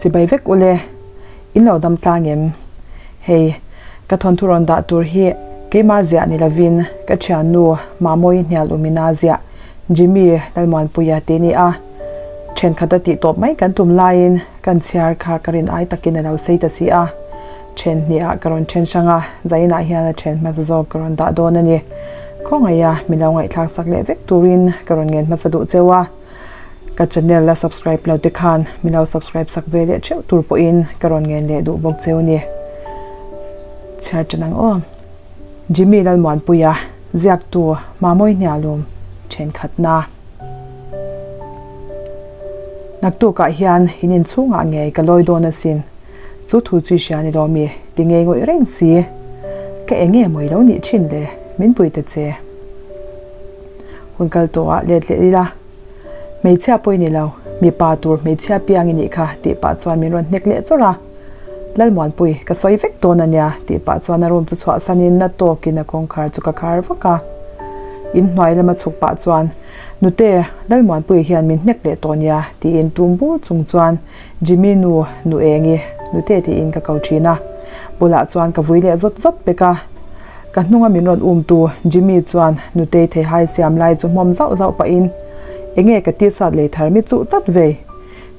Chibai vek ule, in lo dam tlang em? Hei, ka thawnthu rawn dah tur hi keimah ziah ni lovin ka thiannu Mamawii hnial umina ziah Jimmy Lalmuanpuia tih ni a. Thenkhat a tih tawp mai kan tum laiin kan chhiar kha ka rin ai takin a lo sei ta si a. Then hnih ah ka rawn then hrang a, zainah hian a then hmasa zawk ka rawn dah dawn a ni. Khawngaih a, mi lo ngaihthlak sak leh vek turin ka rawn ngen hmasa duh cheu a. Ka channel la subscribe lo te khan mi lo subscribe sak ve leh theuh tur pawhin ka rawn ngen leh duh bawk cheu ni. Chhiar tan ang aw. Jimmy Lalmuanpuia, ziaktu Mamawi Hnialum, thenkhatna. Naktukah hian in inchhungah ngei ka lawi dawn asin. Chu thu chu i hria ni lo mi? Ti ngei ngawih reng si. Ka eng nge maw i lo nih thin le? Min pui ta che. Hun kal tawhah let leh ila. Hmeichhia pawh i ni lo, mipa tur hmeichhia piang i nih kha tih pah chuan min rawn hnek leh chawrh a. Lalmuanpui, ka sawi vek dawn a nia tih pah chuan a room chu chhuahsanin na tawkin a kawngkhar chu ka khar vak a. In hnuai lama chhuk pah chuan, Nute, Lalmuanpui hian min hnek leh tawh nia tiin tum bur chung chuan Jimmy nu, nu Engi, nute tiin ka ko thin a. Bulah chuan ka vui leh zawt zawt pek a. Ka hnunga min rawn umtu Jimmy chuan nutei theihai siam lai chu hmawm zauh zauh pahin, Enge ka t-shirt lei thar mi chuh tlat vei?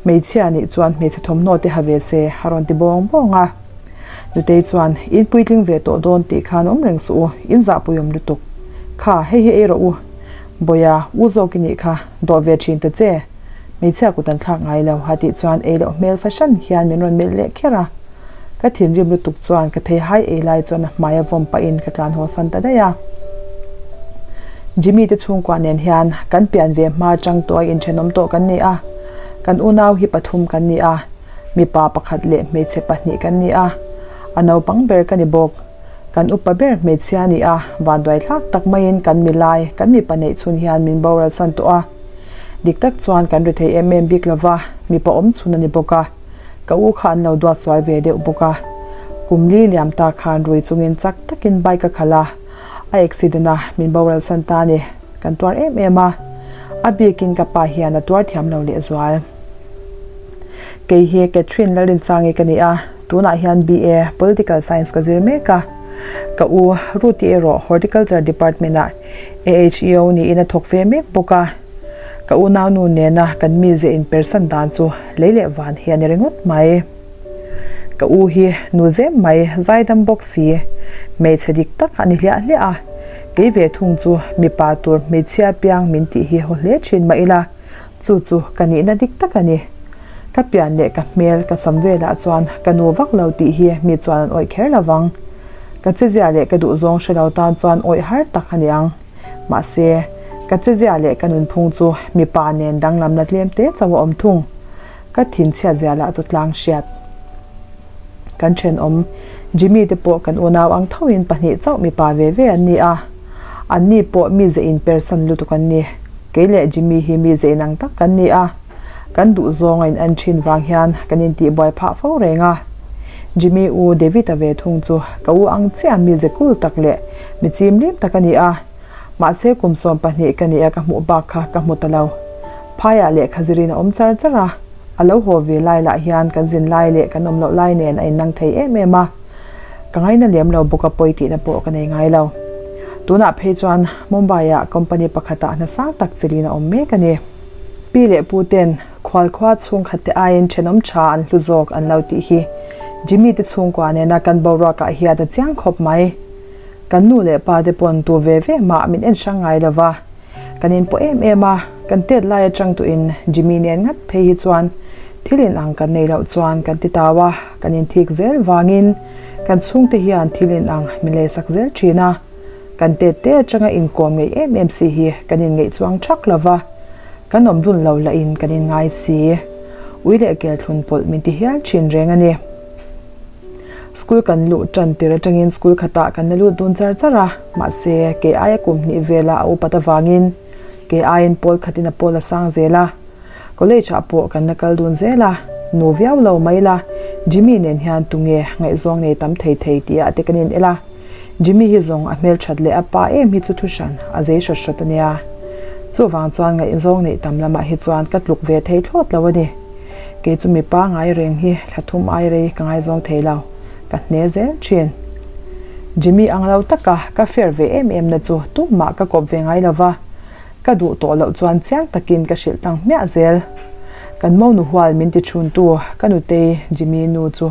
Hmeichhia nih chuan hmeichhe thawmhnaw te ha ve se a rawn ti bawng bawng a. Nutei chuan, In puitling ve tawh dawn tih khan awm reng suh u, in zahpui awm lutuk. Kha, hei hi ei rawh u. Bawia, u zawk i nih kha, dawh ve thin ta che. Hmeichhia kut an thlak ngai lo a tih chuan ei loh hmel fahran hian min rawn melh leh kher a. Ka thinrim lutuk chuan ka theihai ei lai chuan a hmai a vawm pahin ka tlan haw san ta daih a. Jimmy te chhungkua nen hian kan pian ve hma atang tawh a inthenawm tawh kan ni a. Kan unau hi pathum kan ni a, mipa pakhat leh hmeichhe pahnih kan ni a. A naupang ber ka ni bawk. Kan upa ber hmeichhia a ni a, vanduai thlak tak maiin kan milai, kan mipa neih chhun hian min boral san tawh a. Dik tak chuan kan ri thei em em bik lova, mipa awm chhun a ni bawk a. Ka u kha an lo duat sual ve deuh bawk a. Kum li liam ta khan rui chungin chak takin bike a khalh a, a accident a, min boral san ta a ni. Kan tuar em em a. A bikin ka pa hian a tuar thiam lo lehzual. Kei hi Catherine Lalrinsangi ka ni a, tunah hian BA, Political Science ka zir mek a. Ka u Ruti erawh Horticulture Department-ah AHEO niin a thawk ve mek bawk a. Ka unaunu nena kan mizia inpersan dan chu lei leh van hi a ni ringawt mai. Ka u hi nu zem mai, zaidam bawk si, hmeichhe dik tak a ni hliah hliah a. Kei ve thung chu mipa tur hmeichhia piang min tih hi haw hle thin mah ila, Chu chu ka nihna dik tak a ni. Ka pian leh ka hmel ka sam velah chuan ka nu vak lo tih hi mi chuan an awih kher lo vang. Ka chezia leh ka duhzawng hre lo tan chuan awih har tak a ni ang. Mahse, ka chezia leh ka nunphung chu mipa nen danglamna tlem te chauh a awm thung. Ka thinchhiat zia lah chu tlang hriat. Kan thenawm Jimmy te pawh kan unau ang thoin pahnih chauh mipa ve ve an ni a. An ni pawh mi ze in persan lutuk an ni. Kei leh Jimmy hi mi ze inang tak kan ni a. Kan duh zawng a in en thin vang hian kan intihbuai phah fo reng a. Jimmy u David-a ve thung chu ka u ang chiah mi ze kul tak leh mi chim lim tak a ni a. Mahse kum 12 ka nih a ka hmuh bak kha ka hmu ta lo. Phaiah lehkha zirin a awm char char a. A lo haw ve lai lah hian kan zin lai leh kan awm loh lai nen a innang thei em em a. Ka ngaina lem lo bawk a pawi tihna pawh ka nei ngai lo. Tunah phei chuan Mumbai-ah company pakhatah hna sang tak chilin a awm mek a ni. Pi leh pu ten khualkhua chhungkhat te aiin thenawm tha an hlu zawk an lo tih hi Jimmy te chhungkua nena kan boruakah hian a chiang khawp mai. Kan nu leh pa te pawn tu ve ve mah min en hrang ngai lo va. Kan inpawh em em a, kan tet lai atang tuhin Jimmy nen ngat phei hi chuan thil in ang kan nei loh chuan kan ti tau a, kan inthik zel vangin kan chhungte hian thil in ang min leisak zel thin a. Kan tet te atanga inkawm ngeih em em si hi kan inngeih chuang thak lo va, kan awm dun lo lah in kan inngai si. Ui leh kel thlun pawlh min ti hial thin reng a ni. School kan luh tan tir atangin school khatah kan la lut dun char char a, mahse kei aia kum hnih velah a upat avangin kei aiin pawl khatin a pawl a sang zel a. College ah pawh kan la kal dun zel a, nu viau lo mai la, Jimmy nen hian tunge ngaihzawng nei tam thei thei tih ah te kan in el a. Jimmy hi zawng a hmelthat leh a pa em hi chu thuhran a zei hrawt hrawt a nia. Chuvang chuan ngaihzawng neih tam lamah hi chuan ka tluk ve thei thlawt lo a ni. Kei chu mipa ngai reng hi thla thum ai rei ka ngaizawng thei lo, ka hne zel thin. Jimmy ang lo taka ka fair ve em em na chu tumah ka kawp ve ngai lo va, ka duh tawh loh chuan chiang takin ka hrilh tang hmiah zel. Kan monu hual min ti chhuntu ka nutei Jimmy nu chu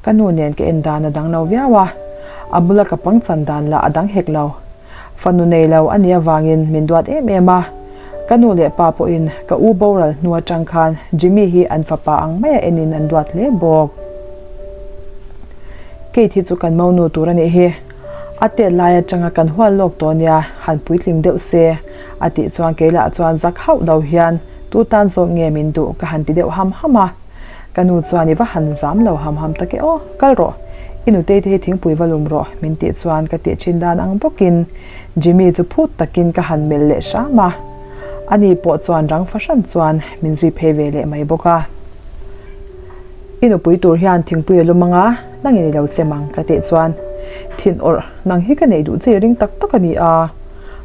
ka nu nen ka en dan a dang lo viau a, a bula ka pangchan dan lah a dang hek lo. Fanu nei lo a nih avangin min duat em em a, ka nu leh pa pawhin ka u boral hnu atang khan Jimmy hi an fapa ang maia enin an duat hle bawk. Kate hi chu kan monu tur a nih hi. A tet lai atanga kan hual lawk tawh nia, han puitling deuh se a tih chuan kei lah chuan zak hauh lo hian tu tan zawk nge min duh ka han ti deuh ham ham a. Ka nu chuan i va han zam lo ham ham tak e aw, kal rawh, i nutei te hi thingpui va lum rawh min tih chuan ka tih thin dan ang bawkin Jimmy chu phut takin ka han melh leh hram a, ani pawh chuan rang fahran chuan min zui phei ve leh mai bawk a. I nupui tur hian thingpui a lum anga, nangin i lo chem ang ka tih chuan thin awrh nang hi ka neih duh che i ring tak tak a ni a,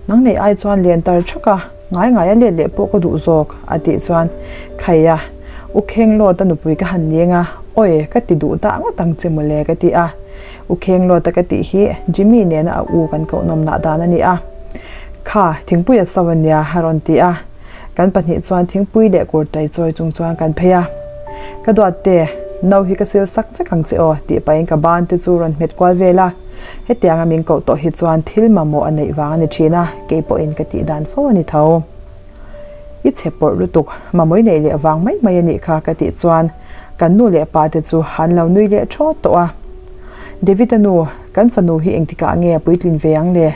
nang neih ai chuan len tar thak a. Ngai ngai a let leh pawh ka duh zawk a tih chuan Khaia, U Khenglawta nupui ka han ning a, awi ka ti duh dah ngawt ang che mawle ka ti a. U Khenglawta ka tih hi Jimmy nena a u kan koh nawmnah dan a ni a. Kha, thingpui a so a nia a rawn ti a. Kan pahnih chuan thingpui leh kurtai chawi chung chuan kan phei a. Ka duat te, no hi ka sil sak vek ang che aw tih pahin ka ban te chu rawn hmet kual vel a. Hetianga min koh tawh hi chuan thil mamawh a neih vang a ni thin a, kei pawhin ka tih dan fo a ni tho. I chhe pawrh lutuk, mamawih neih leh vang mai mai a nih kha ka tih chuan kan nu leh pa te chu an lo nui leh thawt tawh a. David-a nu, kan fanu hi engtikah nge a puitlin ve ang le?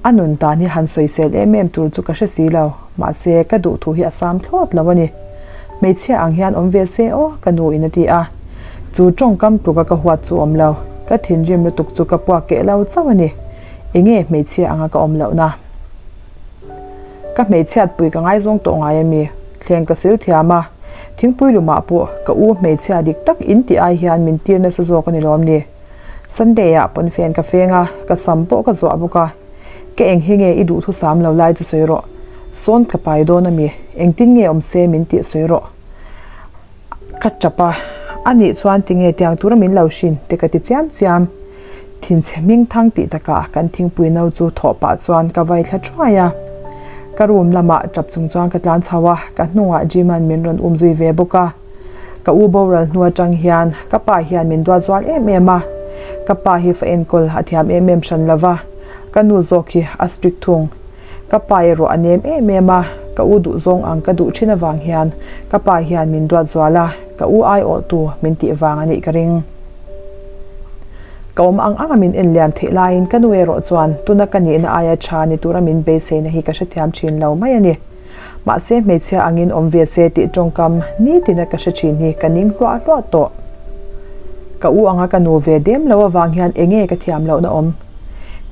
A nun tan hi han sawisel em em tur chu ka hre si lo, mahse ka duh thu hi a sam thlawt lo a ni. Hmeichhia ang hian awm ve se aw, ka nu in a ti a. Chu tawngkam tluka ka huat chu awm lo, ka thinrim lutuk chu ka puak keh lo chauh a ni. Enge hmeichhia anga ka awm lohna? Ka hmeichhiatpui ka ngaizawng tawh ngai a mi? Thleng ka sil thiam a, thingpui lumah pawh ka u hmeichhia dik tak in tih ai hian min tir nasa zawk a ni lawm ni? Sunday ah pawnfen ka feng a, ka sam pawh ka zuah bawk a. Ka eng hi nge i duhthusam lo lai chu sawi rawh. Sawn ka pai dawn a mi? Engtin nge awm se min tih sawi rawh. Ka tap a, a nih chuan tinge tiang tura min lo hrin te ka ti chiam chiam. Thinchhe hming thang tih takah kan thingpui no chu thawh pah chuan ka vai thla thuai a. Ka room lamah tap chung chuan ka tlan chho a, ka hnungah Jim-a'n min rawn um zui ve bawk a. Ka u boral hnu atang hian ka pa hian min duat zual em em a, ka pa hi fa enkawl a thiam em em hran lo va, ka nu zawk hi a strict thung. Ka pa erawh a nem em em a, ka u duhzawng ang ka duh thin avang hian ka pa hian min duat zual a, ka u aiawhtu min tih vang a nih ka ring. Ka awm ang anga min en liam theih laiin ka nu erawh chuan tuna ka nihna aia tha ni tura min beiseina hi ka hrethiam thin lo mai a ni. Mahse hmeichhia angin awm ve se tih tawngkam nitina ka hre thin hi ka ning hluah hluah tawh. Ka u anga ka nu ve dem lo avang hian enge ka thiam lohna awm?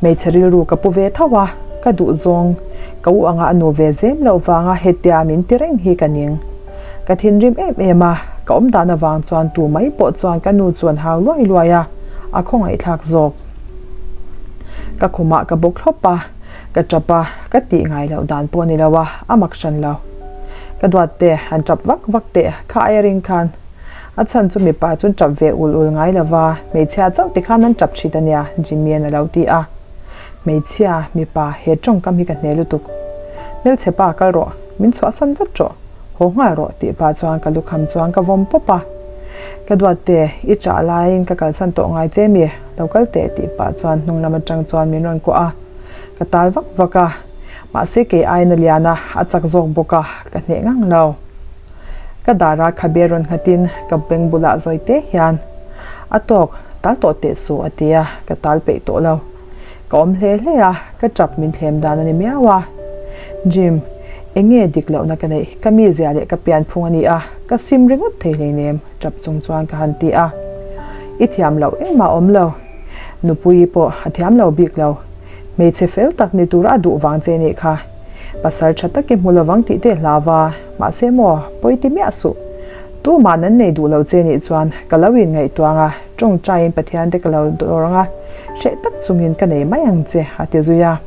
Hmeichhe rilru ka pu ve tho a, ka duh zawng ka u anga a nu ve zem loh vanga hetia min ti reng hi ka ning. Ka thinrim em em a, ka awm dan avang chuan tu mai pawh chuan ka nu chuan hau luai luai a, a khawngaihthlak zawk. Ka khumah ka bawk thlawp a. Ka tap a, ka tih ngai loh dan pawh ni lo a, a mak hran lo. Ka duat te, han tap vak vak teh, kha aia ring khan. A chhan chu mipa chuan tap ve ul ul ngai lo va, hmeichhia chauh ti khan an tap thit a nia, Jimmy-a'n a lo ti a. Hmeichhia, mipa, he tawngkam hi ka hne lutuk. Hmelchhe pa kal rawh, min chhuahsan vat rawh, haw nghal rawh tih pah chuan ka lukham chuan ka vawm pawp a. Ka duat te, i ṭah laiin ka kalsan tawh ngai che mi, lo kal teh tih pah chuan hnung lam atang chuan min rawn kuah a. Ka tal vak vak a, mahse kei aiin a lian a, a chak zawk bawk a, ka hneh ngang lo. Ka dara khabe rawn nghatin ka beng bulah zawi te hian, A tawk, tal tawh teh suh a ti a, ka tal peih tawh lo. Ka awm hle hle a, ka tap min thlem dan a ni miau a. Jim, eng nge dik lohna ka neih? Ka mizia leh ka pianphung a ni a, ka sim ringawt thei hleinem, tap chung chuan ka han ti a. I thiam loh engmah awm lo. Nupuii pawh a thiam lo bik lo. Hmeichhe fel tak ni tura a duh vang che nih kha. Pasal tha tak i hmu lovang tih te hlau va, mahse maw, pawi ti miah suh. Tumah nan nei duh lo che nih chuan ka lo inngaihtuang a, tawngtaiin Pathian te ka lo dawr ang a, hreh tak chungin ka nei mai ang che, a ti zui a.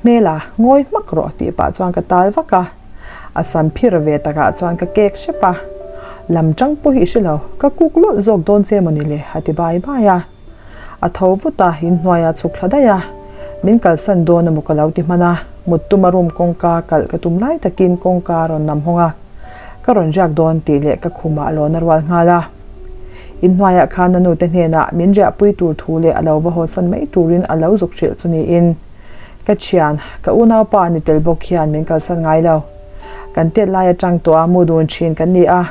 Hmela, ngawi hmak rawh tih pah chuan ka tal vak a. A sam phir ve takah chuan ka kek hrep a. Lam ṭang pawh hi i hre lo, ka kuk lawlh zawk dawn che maw ni le, a ti bai bai a. A tho vut a, inhnuaiah chhuk thla daih a. Min kalsan dawn emaw ka lo ti hman a, mut tuma room kawngka kalh ka tum lai takin kawngka a rawn nam hawng a. Ka rawn riak dawn tih leh ka khumah a lawn a rual nghal a. Inhnuaiah khan a nute hnenah min riahpui tur thu leh a lo va hawsan mai turin a lo zuk hrilh chu niin ka thian, ka unaupa ni tel bawk hian min kalsan ngai lo. Kan tet lai atang tawh a mu dun thin kan ni a,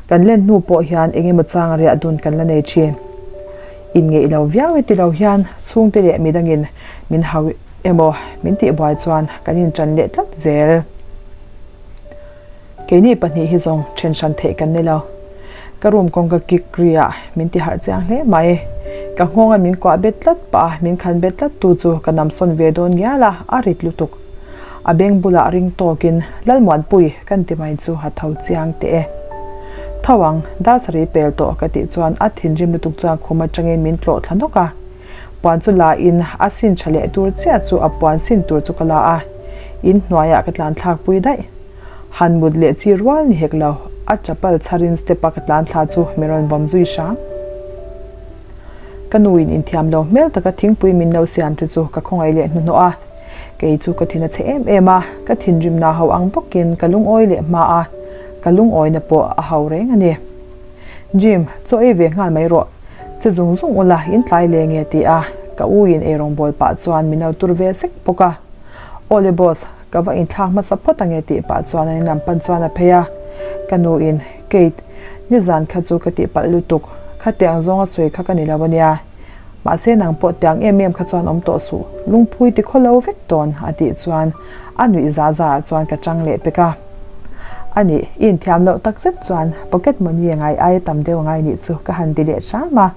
kan len hnu pawh hian eng emaw changa riah dun kan la nei thin. Inngeih lo viau e ti lo hian chhungte leh midangin min hau emaw min tihbuai chuan kan intan leh tlat zel. Keini pahnih hi zawng then hran theih kan ni lo. Ka room kawngka kik ri ah min ti harh chiang hle mai. Ka nghawnga min kuah bet tlat pah a, min khan bet tlat tu chu ka nam sawn ve dawn ngial a, a rit lutuk. A beng bulah ring tawkin Lalmuanpui kan ti mai chu a tho chiang teh e. Tho ang, dar sarih pel tawh ka tih chuan a thinrim lutuk chuan khum atangin min tlawh thla nawk a. Puan chu la in a sin tha leh tur chiah chu a puan sin tur chu ka la a, in hnuaiah ka tlan thlak pui daih. Han mut leh chi rual ni hek lo, a chapal chharin step a ka tlan thla chu min rawn vawm zui hram. Ka nu in inthiam lo hmel taka thingpui min lo siam te chu ka khawngaih leh hnuhnawh a, kei chu ka thin a chhe em em a, ka thinrimna ho ang bawkin ka lungawi leh hma a, ka lungawina pawh a ho reng a ni. Jim, chaw ei ve nghal mai rawh. Che zung zung ula, in tlai leh nge ti a, ka u in eirawng bawl pah chuan min lo tur ve sek bawk a. Awle boss, ka va inthlak hmasa phawt ange tih pah chuan an inlam pan chuan a phei a. Ka nu in, Kate, nizan kha chu ka tihpalh lutuk, khatiang zawnga sawi kha ka ni lo ania. Mahse nang pawh tiang em em kha chuan awm tawh suh, lungphui ti khaw lo vek tawn a tih chuan a nuih za za ah chuan ka chang leh pek a. A nih, i inthiam loh tak zet chuan pocket money a ngai aia tam deuh a ngai nih chu ka han ti leh hram a.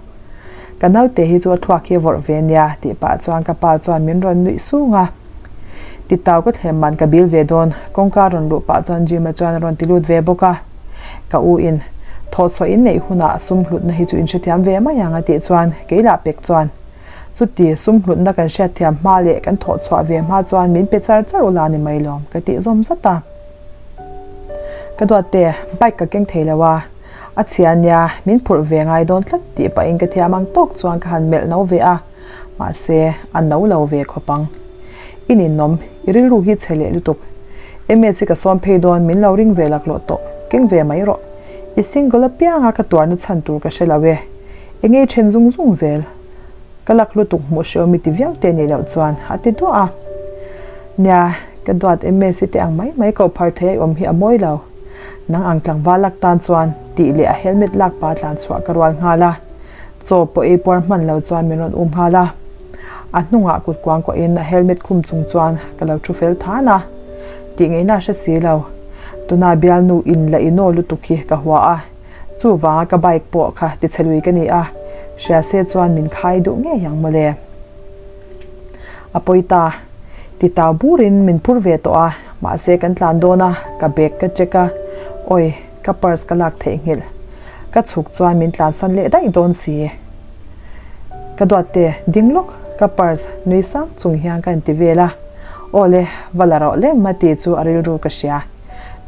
Ka naute hi chu a thluak hi a vawrh ve nia tih pah chuan ka pa chuan min rawn nuih sung a. Titau ka thlem man ka bil ve dawn, kawngka rawn luh pah chuan Jim-a chuan a rawn ti lut ve bawk a. Ka u in, Thawhchhuah in neih hunah sum hlutna hi chu in hrethiam ve mai ang a tih chuan kei lah pek chuan, Chuti, sum hlutna kan hriatthiam hma leh kan thawhchhuah ve hma chuan min pe char char ula ni mai lawm ka tih zawm zat a. Ka duatte, bike ka keng thei lo a, a chhia nia, min phurh ve ngai dawn tlat tih pahin ka thiam ang tawk chuan ka han melh no ve a. Mahse, a no lo ve khawp ang. I ninawm, i rilru hi chhe leh lutuk. Ms hi ka sawm phei dawn, min lo ring ve laklawh tawh, keng ve mai rawh. I single apianga ka tuarna chhan tur ka hre lo e. Engei then zung zung zel. Ka lak lutuk hmuh hrehawm i ti viau te nih loh chuan a ti duah a. Nia, ka duat Ms hi te ang mai mai ko phar thei a i awm hi a mawi lo. Nang ang tlangval lak tan chuan tih leh a helmet lak pa tlan chhuah ka rual nghal a. Chaw pawh ei puar hman lo chuan min rawn um nghal a, a hnungah kut kuang kuahin a helmet khum chung chuan ka lo thu fel than a, tih ngaihna a hre si lo. Tuna bialnu in la inaw lutuk hi ka hua a, chuvanga ka bike pawh kha tichhe lui ka ni a, hria se chuan min khai duh ngei ang mawle. A pawi ta, ti tau burin min phur ve tawh a, mahse kan tlan dawn a, ka bag ka check a, awi ka purse ka lak theihnghilh. Ka chhuk chuan min tlansan leh daih dawn si. Ka duatte ding lawk, ka purse nui sang chung hian ka inti vel a. Aw le, va la rawh lem a tih chu a rilru ka hria.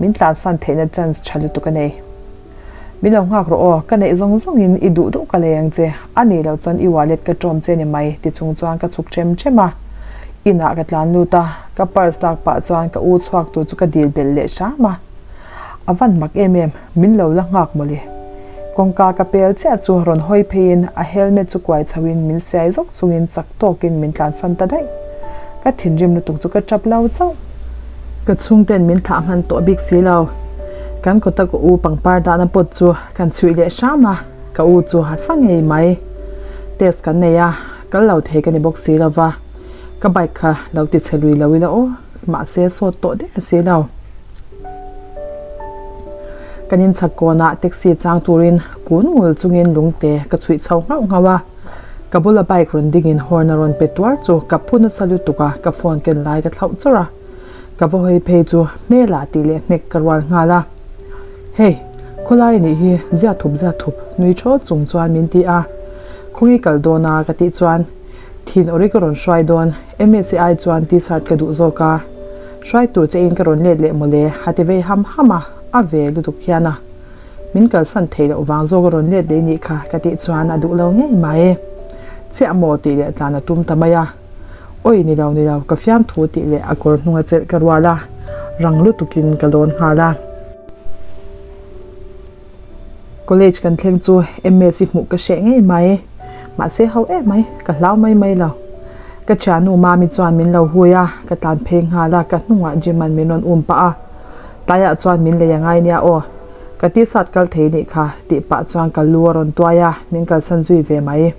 Min tlansan theihna chance tha lutuk a nei. Min lo nghak rawh aw, ka neih zawng zawngin i duh duh ka lei ang che, a nih loh chuan i wallet ka tawm che ni mai ti chung chuan ka chhuk them them a. Inah ka tlan lut a, ka purse lak pah chuan ka u chhuak tur chu ka dil belh leh hram a. A van mak em em. Min lo la nghak mawle. Kawngka ka pel chiah chu rawn hawi pheiin a helmet chu kuai chhoin min siai zawk chungin chak tawkin min tlansan ta daih. Ka thinrim lutuk chu ka tap lo chauh. Ka chhungten min thlah hman tawh bik si lo. Kan kawta ka u pangpar dahna pot chu kan chhuih leh hram a, ka u chu a sa ngei mai. Test kan nei a, kal lo thei ka ni bawk si lova. Ka bike kha lo ti chhe lui lo ila aw, mahse sawt tawh der si lo. Kan inchhak kawnah taxi chang turin kun ngul chungin lungte ka chhuih chho nghauh nghauh a, ka bula bike rawn dingin horn a rawn pe tuar chu ka phu nasa lutuk a, ka phone ken lai ka thlauh chawrh a, ka va hawi phei chu hmelah tih leh hnek ka rual nghal a, Hey, khawlai anih hi zia thup zia thup nui thawt chung chuan min ti a, khawngi kal dawn a ka tih chuan Thin awri ka rawn hruai dawn, MSI chuan t-shirt ka duh zawk a, hruai tur che in ka rawn let leh mawle a ti vei ham ham a, a ve lutuk hian a. Min kalsan theih loh vang zawk a rawn let leh nih kha ka tih chuan a duh lo ngei mai. Chiah maw tih leh tlan a tum ta mai a. Awi ni lo ni lo ka fiamthu tih leh a kawr hnung a chelh ka rual a, rang lutukin ka lawn nghal a. College kan thleng chu MS i hmuh ka hreh ngei mai. Mahse ho em mai, ka hlau mai mai lo. Ka thiannu Mami chuan min lo hui a, ka tlan phei nghal a, ka hnungah Jim-a'n min rawn um pah a. Tlaiah chuan min lei a ngai nia aw. Ka t-shirt kal thei nih kha tih pah chuan ka lu a rawn tuai a, min kalsan zui ve mai.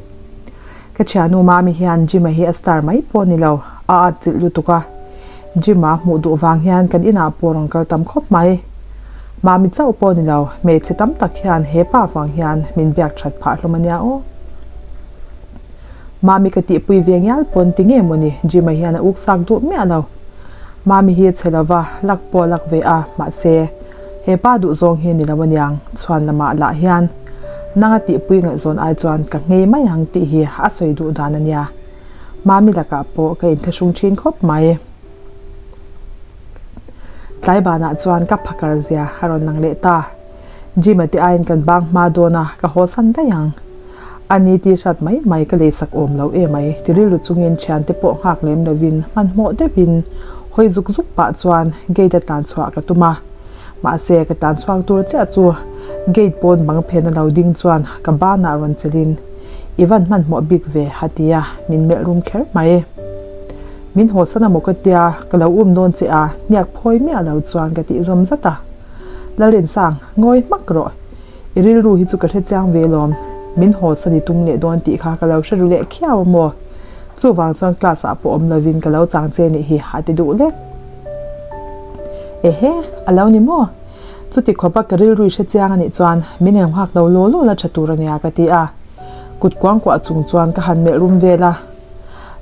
Ka thiannu Mami hian Jim-a hi a star mai pawh ni lo, a at chilh lutuk a. Jim-a hmuh duh vang hian kan inah pawh rawn kal tam khawp mai. Mami chauh pawh ni lo, hmeichhe tam tak hian he pa vang hian min biak that phah hlawm a nia aw. Mami ka tihpui ve ngial pawn ti nge mawni Jim-a hian a uksak duh miah lo. Mami hi a chhe lova, lak pawh a lak ve a, mahse, he pa duh zawng hi ni lo aniang, chhuan lamah lah hian nanga tihpui ngaihzawn ai chuan ka nghei mai ang tih hi a sawi duh dan ania. Mami lakah pawh ka inthlahrung thin khawp mai. Tlai banah chuan ka phakar zia a rawn lang leh ta. Jim-a te aiin kan bang hma dawn a, ka haw san daih ang. A ni tih hrat mai mai ka leisak awm lo em ai ti rilru chungin thiante pawh nghak lem lovin hmanhmawh deuhin hawi zuk zuk pah chuan gate a tlan chhuah ka tum a. Mahse ka tlan chhuak tur chiah chu gate pawn bang phen a lo ding chuan ka banah rawn chelhin I van hmanhmawh bik ve a ti a, min melh rum kher mai. Min hawsan a maw ka tia, ka lo um dawn che a, hniak phawi miah lo chuan ka tih zawm zat a. Lalrinsang, ngawi hmak rawh. I rilru hi chu ka hre chiang ve lawm. Min hawsan i tum leh dawn tih kha ka lo hre ru leh khiau a maw? Chuvang chuan class ah pawh awm lovin ka lo chang che nih hi a ti duh lek. Ehe, a lo ni maw? Chuti khawpa ka rilru i hre chiang a nih chuan min eng nghak lo law law la tha tur a nia ka ti a. Kut kuangkuah chung chuan ka han melh rum vel a.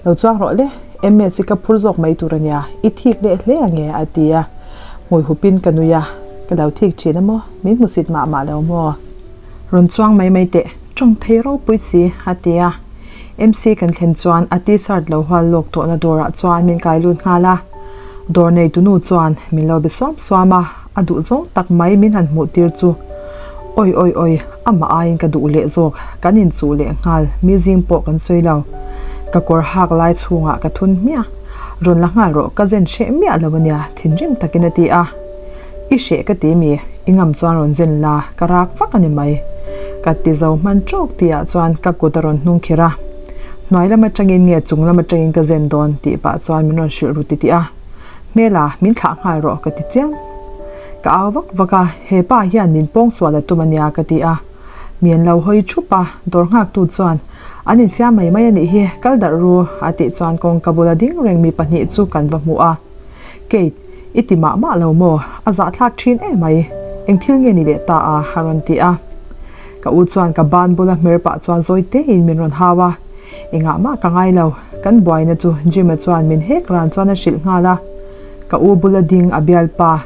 Lo chuang rawh le, MS hi ka phur zawk mai tur a nia, i thik leh hle ange a ti a. Hmui hupin ka nui a, ka lo thik thin a maw, min hmusit mah mah lo maw? Rawn chuang mai mai teh, tawng thei ropui si a ti a. MC kan thlen chuan a t-shirt lo hual lawk tawhna dawrah chuan min kai lut nghal a. Dawr neitunu chuan min lo be suam suam a, a duh zawng tak mai min han hmuh tir chu Awi awi awi, amah aiin ka duh leh zawk, kan inchuh leh nghal, mi zing pawh kan sawi lo. Ka kawr hak lai chhungah ka thun hmiah, rawn la nghal rawh, ka zen hreh miah lo ania, thinrim takin a ti a. I hreh ka ti mi, i ngam chuan rawn zen la, ka rak vak a ni mai. Ka ti zo hman tawk tihah chuan ka kut a rawn hnung khir a. Hnuai lam atangin nge chung lam atangin ka zen dawn tih pah chuan min rawn hrilh ru titih a. Hmela, min thlah nghal rawh ka ti chiam. Ka au vak vak a, he pa hian min pawng sual a tum ania ka ti a. Mi an lo hawi thup a, dawr nghaktu chuan, An infiam mai mai a nih hi, kal darh ru a tih chuan kawngka bula ding reng mi pahnih chu kan va hmu a. Kate, i ti mah mah lo maw? A zahthlak thin em mai. Eng thil nge ni leh ta a? a rawn ti a. Ka u chuan ka ban bula hmer pah chuan zawi tein min rawn hau a. Engah mah ka ngai lo. Kan buaina chu Jim-a chuan min hek ran chuan a hrilh nghal a. Ka u bula ding a bialpa.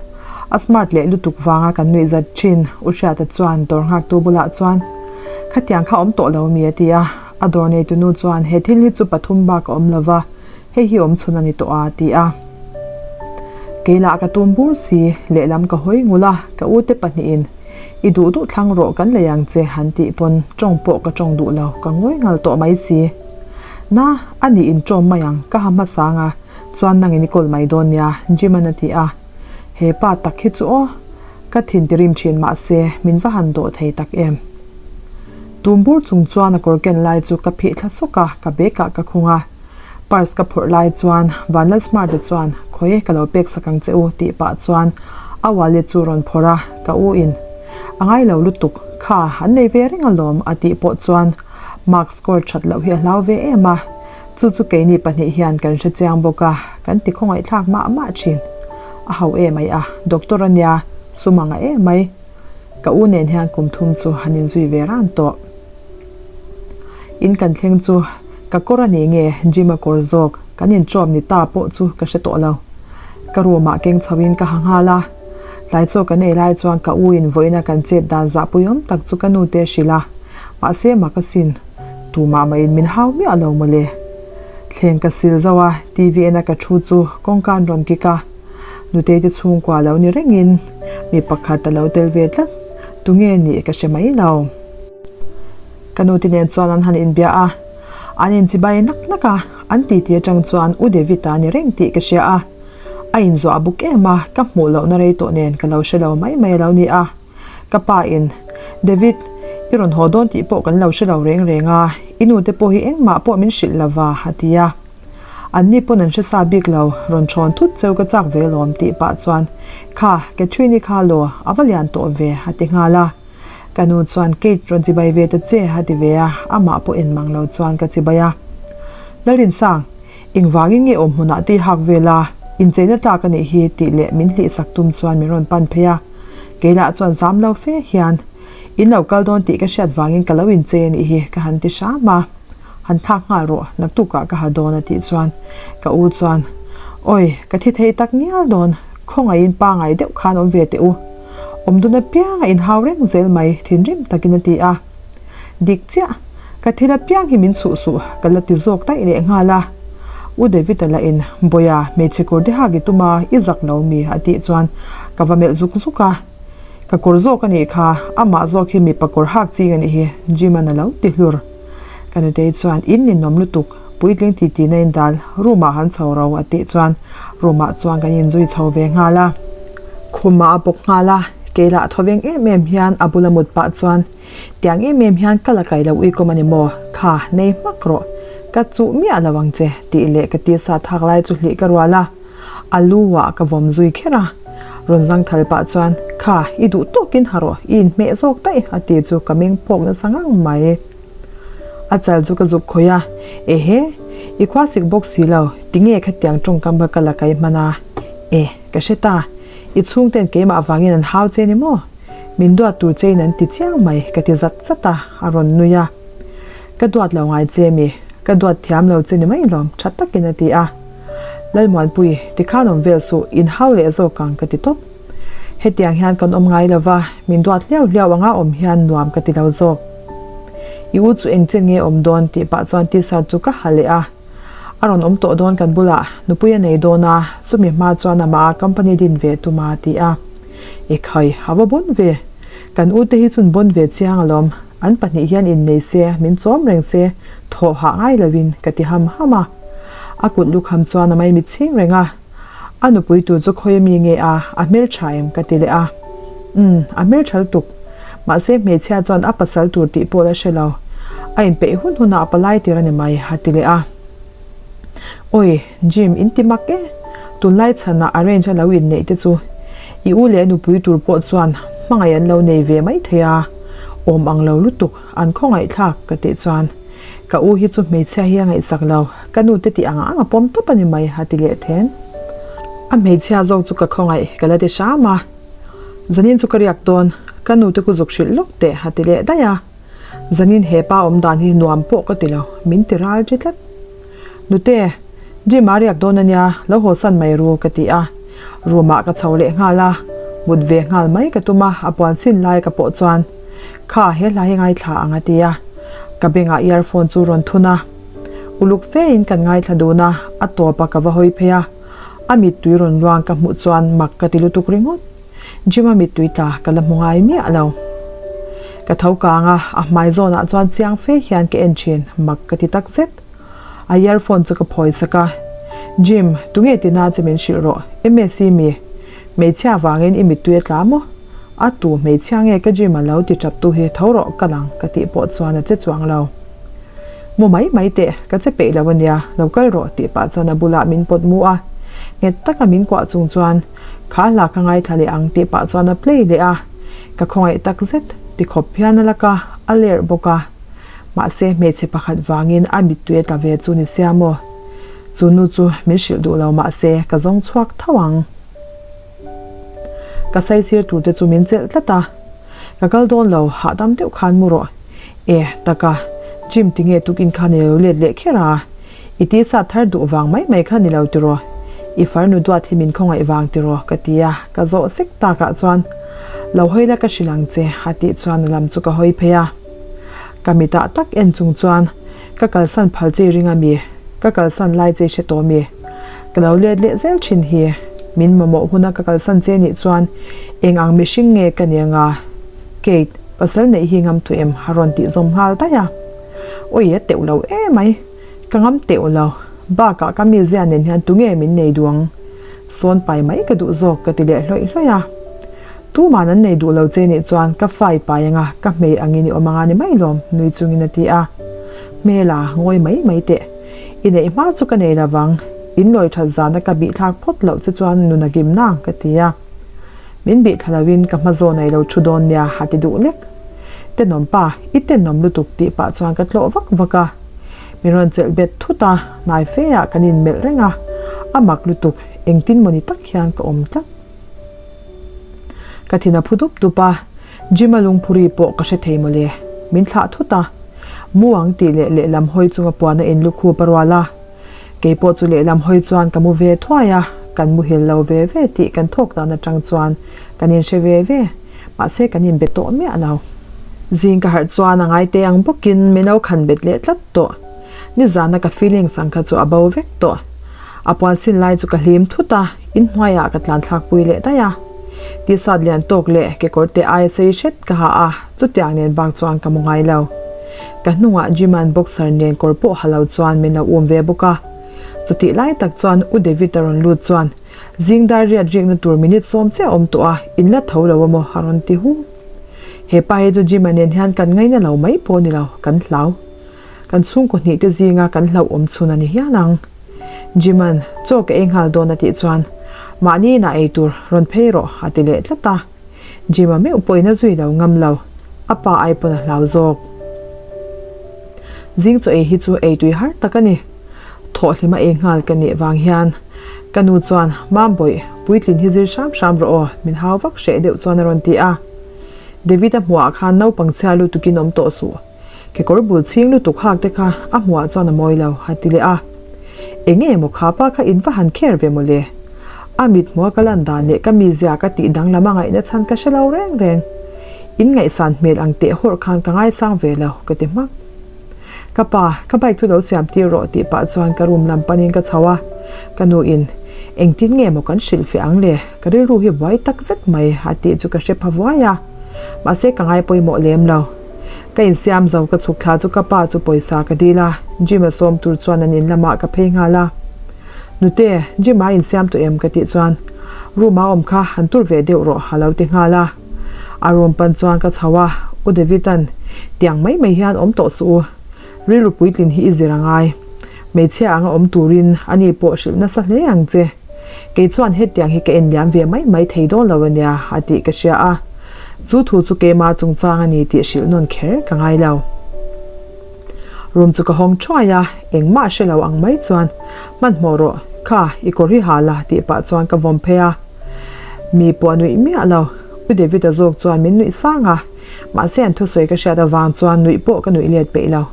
A smart leh lutuk vanga kan nuih zat thin. U Hriata chuan dawr nghaktu bulah chuan, Khatiang kha awm tawh lo mi? a ti a. A dawr neitunu chuan, He thil hi chu pathum bak a awm lo va, hei hi awm chhun a ni tawh a, a ti a. Kei lah ka tum bur si, lehlam ka hawi ngul a, ka ute pahnihin, I duh duh thlang rawh kan lei ang che han tih pawn tawng pawh ka tawng duh lo, ka ngawi ngal tawh mai si. Na, a nih in tawm mai ang, ka ha hmasa ang a, chuan nangin i kawl mai dawn nia, Jim-an a ti a. He pa tak hi chu aw, ka thin ti rim thin mahse min va han dawh thei tak em. Tum bur chung chuan a kawr ken lai chu ka phih thla sawk a, ka bag ah ka khung a. Purse ka phawrh lai chuan Vanlalsmart-a chuan Khawi ka lo pek sak ang che u tih pah chuan a wallet chu rawn phawrh a, ka u in a ngai lo lutuk kha an nei ve reng alawm a tih pawh chuan mark score that loh hi a hlau ve em a, chu chu keini pahnih hian kan hre chiang bawk a, kan ti khawngaihthlak mah mah thin. A ho em ai a, doctor a nia, sum anga em mai. Ka u nen hian kum thum chu han inzui ve ran tawh. In kan thleng chu ka kawr a ni nge Jim-a kawr zawk kan inṭawm ni ta pawh chu ka hre tawh lo. Ka room ah keng chho in ka ha nghal a. Tlai chaw kan ei lai chuan ka u in vawiin a kan chet dan zahpui awm tak chu ka nu te a hrilh a. Mahse mak asin, tumah mah in min hau miah lo mawle. Thleng ka sil zauh a, TV en a ka thu chu kawngka an rawn kik a. Nutei te chhungkua lo ni rengin mi pakhat a lo tel ve tlat. Tunge nih ka hre mai lo. Ka nu te nen chuan an han inbia a, an inchibai nak nak a, an titi atang chuan U David-a ni reng tih ka hria a. A inzuah buk em a, ka hmuh lohna rei tawh nen ka lo hre lo mai mai a lo ni a. Ka pa in, David, i rawn haw dawn tih pawh kan lo hre lo reng reng a, i nu te pawh hi engmah pawh min hrilh lo va, a ti a. An ni pawn an hre sa bik lo, rawn thawn thut cheu ka chak ve lawm tih pah chuan, Kha, Catherine-i kha law, a va lian tawh ve, a ti nghal a. Ka nu chuan, Kate, rawn chibai ve ta che, a ti ve a, amah pawh en mang lo chuan ka chibai a. Lalrinsang, engvangin nge awm hmunah tui hak ve la, incheina tlak a nih hi, tih leh min hlihsak tum chuan min rawn pan phei a. Kei lah chuan zam lo fe hian, In lo kal dawn tih ka hriat vangin ka lo inchei a nih hi, ka han ti hram a. Han thlak nghal rawh, naktukah ka ha dawn a tih chuan ka u chuan, Awi, ka thi thei tak ngial dawn, khawngaihin pangai deuh khan awm ve teh u. Awm dun apiang a inhau reng zel mai, thinrim takin a ti a. Dik chiah, ka thil apiang hi min chhuh suh, ka la ti zawk daih leh nghal a. U David-a lah in, Bawiha, hmeichhe kawr te hak i tum a, i zak lo mi? a tih chuan ka va melh zuk zuk a. Ka kawr zawk a nih kha, amah zawk hi mipa kawr hak ching a nih hi, Jim-a'n a lo ti hlur. Ka nutei chuan, In ninawm lutuk, puitling ti tihna in dal, room ah han chho ro a tih chuan room ah chuan kan inzui chho ve nghal a. Khumah a bawk nghal a, kei lah thaw veng em em hian a bula mut pah chuan, Tiang em em hian ka la kai lo uikawm a ni maw? Kha, nei hmak rawh. Ka chuh miah lo ang che, tih leh ka tisa thak lai chu hlih ka rual a. A lu ah ka vawm zui kher a. Rawn zang thal pah chuan, Kha, i duh tawkin ha rawh, i inhmeh zawk daih, a ti chu ka meng phawk nasa ngang mai. A chal chu ka zuk khawih a, Ehe, i khua sik bawk si lo, tinge khatiang tawngkam kha ka la kai hman a? E, ka hre ta, i chhungten keimah vangin an hau che ni maw? Min duat tur chein an ti chiang mai, ka ti zat zat a, a rawn nui a. Ka duat lo ngai che mi, ka duat thiam lo che ni mai lawm, tha takin a ti a. Lalmuanpui, tikhan awm vel suh, inhau leh zawk ang ka ti tawp. Hetiang hian kan awm ngai lova, min duat hliau hliau anga awm hian nuam ka ti lo zawk. I u chu eng chen nge awm dawn tih pah chuan t-shirt chu ka ha leh a. A rawn awm tawh dawn kan bulah nupui a nei dawn a, chumi hma chuan amah a company din ve tum a ti a. Ekhai, a va bawn ve. Kan u te hi chun bawn ve chiang alawm, an pahnih hian innei se, min chawm reng se, thawh hah ngai lovin ka ti ham ham a. A kut lukham chuan a maimit chhing reng a. A nupui tur chu khawi ami nge a, a hmeltha em ka ti leh a. Umm, a hmeltha lutuk. Mahse hmeichhia chuan a pasal tur tih pawh la hre lo. A inpeih hun hunah a palai tir a ni mai, a ti leh a. Awi, Jim, in ti mak e. Tunlai chhanah arrange a lo inneih te chu i u leh a nupui tur pawh chuan hmangaih an lo nei ve mai thei a, awm ang lo lutuk, an khawngaihthlak ka tih chuan. Ka u hi chu hmeichhia hi a ngaihsak lo, ka nu te tih ang ang a pawm tawp a ni mai, a ti leh then. A hmeichhia zawk chu ka khawngaih, ka la ti hram a. Zanin chu ka riak dawn, ka nu te ku zuk hrilh lawk teh, a ti leh daih a. Zanin he pa awm dan hi nuam pawh ka ti lo, min ti ral ri tlat. Nute, Jim a riak dawn a nia, lo haw san mai ru, ka ti a. Room ah ka chho leh nghal a, mut ve nghal mai ka tum a, a puan sin lai ka pawh chuan, Kha, he hla hi ngaithla ang a ti a. Ka bengah earphone chu rawn thun a. Uluk fe in kan ngaithla dun a, a tawp a ka va hawi phei a. A mittui rawn luang ka hmuh chuan mak ka ti lutuk ringawt. Jim-a mittui tla ka la hmu ngai miah lo. Ka tho kang a, a hmai zawnah chuan chiang fe hian ka en thin, mak ka ti tak zet. A earphone chu ka phawi sak a, Jim, tunge tina che min hrilh rawh, MSC mi? Hmeichhia vangin i mittui a tla maw? A tu hmeichhia nge ka Jim a lo ti tap tu hi tho rawh ka lang ka tih pawh chuan a che chuang lo. Mu mai mai teh, ka che peih lo ania, lo kal rawh tih pah chuan a bulah min pawt mu a, nghet taka min kuah chung chuan kha hla ka ngaithla leh ang tih pah chuan a play leh a, ka khawngaih tak zet ti khawp hian a lak a, a lerh bawk a. Mahse hmeichhe pakhat vangin a mittui a tla ve chu ni sia maw? Chu nu chu min hrilh duh lo mahse ka zawng chhuak tho ang. Ka saisir tur te chu min chelh tlat a, ka kal dawn lo, hahdam deuh khan mu rawh. E, taka, Jim tinge tukin khan i lo let leh kher a? I tisa thar duh vang mai mai kha ni lo tiraw? I farnu duat hi min khawngaih vang tiraw? ka ti a, ka zawh sek takah chuan, Lo hawi la ka hrilh ang che, a tih chuan a lam chu ka hawi phei a. Ka mitah tak en chung chuan, Ka kalsan phal che i ring a mi? Ka kalsan lai che i hre tawh mi? Ka lo let leh zel thin hi. Min mamawh huna ka kalsan che nih chuan eng ang mihring nge ka ni anga? Kate, pasal neih hi ngam tu em? a rawn tih zawm nghal daih a. Awi a teuh lo emai, ka ngam teuh lo. Bakah ka mizia nen hian tunge min nei duh ang? Sawn pai mai ka duh zawk ka ti leh hlawih hlawih a. Tuman an nei duh lo che nih chuan ka fai pai anga ka hmei angin i awm anga ni mai lawm, nui chungin a ti a. Hmela, ngawi mai mai teh. I neih hma chu ka nei lovang, in lawi that zana ka bih thlak phawt loh che chuan nun a kim nang ka ti a. Min bih thla lovin ka hma zawn a i lo thu dawn nia a ti duh lek. Tenawm pa, i tenawm lutuk tih pah chuan ka tlawh vak vak a. Min rawn chelh bet thut a, hnai fe ah kan inmelh reng a, a mak lutuk, engtin mawni tak hian ka awm tlat. Ka thin a phu dup dup a, Jim-a lungphuri pawh ka hre thei mawle. Min thlah thut a, mu ang tih leh lehlam hawi chunga puan a inlukhup a rual a. Kei pawh chu lehlam hawi chuan ka mu ve thuai a, kan muhil lo ve ve tih kan thawk dan atang chuan kan inhre ve ve, mahse kan inbe tawh miah lo. Zing ka harh chuan a ngai te ang bawkin min lo khan bet leh tlat tawh. Nizana ka feelings ang kha chu a bo vek tawh. A puan sin lai chu ka hlim thut a, inhnuaiah ka tlan thlak pui leh daih a. T-shirt lian tawk leh kekawr te aia sei hret ka ha a, chutiang nen bak chuan ka mu ngai lo. Ka hnungah Jim-a'n boxer nen kawr pawh ha lo chuan min lo um ve bawk a. Chutih lai tak chuan U David a rawn lut chuan, Zing dar riat rikna tur minute sawm chiah a awm tawh a, in la tho lo a maw? a rawn ti hu. He pa hi chu Jim-a nen hian kan ngaina lo mai pawh a ni lo, kan hlau. Kan chhungkaw hnih te zinga kan hlauhawm chhun a ni hial ang. Jim-a'n chaw ka ei nghal dawn a tih chuan, Mahni inah ei tur rawn phei rawh a ti leh tlat a. Jim-a meuh pawhin a zui lo ngam lo, a pa ai pawn a hlau zawk. Zing chaw ei hi chu ei tui har tak a ni. Thawhhlima ei nghal ka nih vang hian ka nu chuan, Mambawih, puitlin hi zir hram hram rawh aw, min hau vak hreh deuh chuan a rawn ti a. David-a hmuhah khan naupang chhia lutukin awm tawh suh. Kekawr bul chhing lutuk hak te kha a hmuhah chuan a mawi lo, a ti leh a. Eng emaw kha pa kha in va han kher ve mawle. A mit hmuha ka lan dan leh ka mizia ka tih danglam a ngaihna chhan ka hre lo reng reng. In ngaihsan hmel ang teh hawrh khan ka ngaisang ve lo, ka ti hmak. Ka pa, ka bike chu lo siam tir rawh tih pah chuan ka room lam panin ka chho a. Ka nu in, Engtin nge maw kan hrilh feh ang le? Ka rilru hi buai tak zet mai, a tih chu ka hre pha vuai a. Mahse ka ngai pawimawh lem lo. Ka insiam zo ka chhuk thla chu ka pa chu pawisa ka dil a, Jim a sawm tur chuan an in lamah ka phei nghal a. Nute, Jim a insiam tawh em ka tih chuan room a awm kha han tur ve deuh rawh a lo ti nghal a. A room pan chuan ka chho a, U David-a'n tiang mai mai hian awm tawh suh u, rilru puitlin hi i zir a ngai. Hmeichhia anga awm turin ani pawh hrilh nasa hle ang che. Kei chuan hetiang hi ka enliam ve mai mai thei dawn lo ania a tih ka hria a. Chu thu chu keima chungchang a ni tih hrilh nawn kher ka ngai lo. Room chu ka hawng thuai a, engmah hre lo ang mai chuan, Hmanhmawh rawh, kha i kawr hi ha la tih pah chuan ka vawm phei a. Mi pawh a nuih miah lo. U David-a zawk chuan min nuih sang a, mahse an thusawi ka hriat avang chuan nuih pawh ka nuih let peih lo.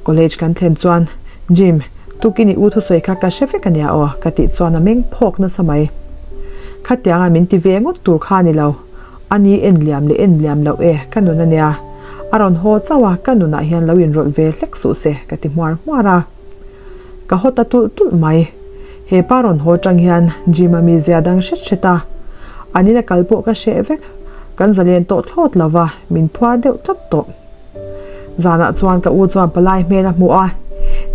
College kan thlen chuan, Jim, tukin i u thusawi kha ka hre vek ania aw, ka tih chuan a meng phawk nasa mai. Khatianga min ti ve ngawt tur kha a ni lo, a ni en liam leh en liam loh e, ka nun ania. A rawn haw chauh a, ka nunah hian lo inrawlh ve hlek suh se, ka ti hmuar hmuar a. Ka haw ta tulh tulh mai. He pa rawn haw tang hian Jim-a mizia dang hret hret a, an ina kal pawh ka hreh vek. Kan zalen tawh thlawt lo va, min phuar deuh tlat tawh. Zanah chuan ka u chuan palai hmel a hmu a,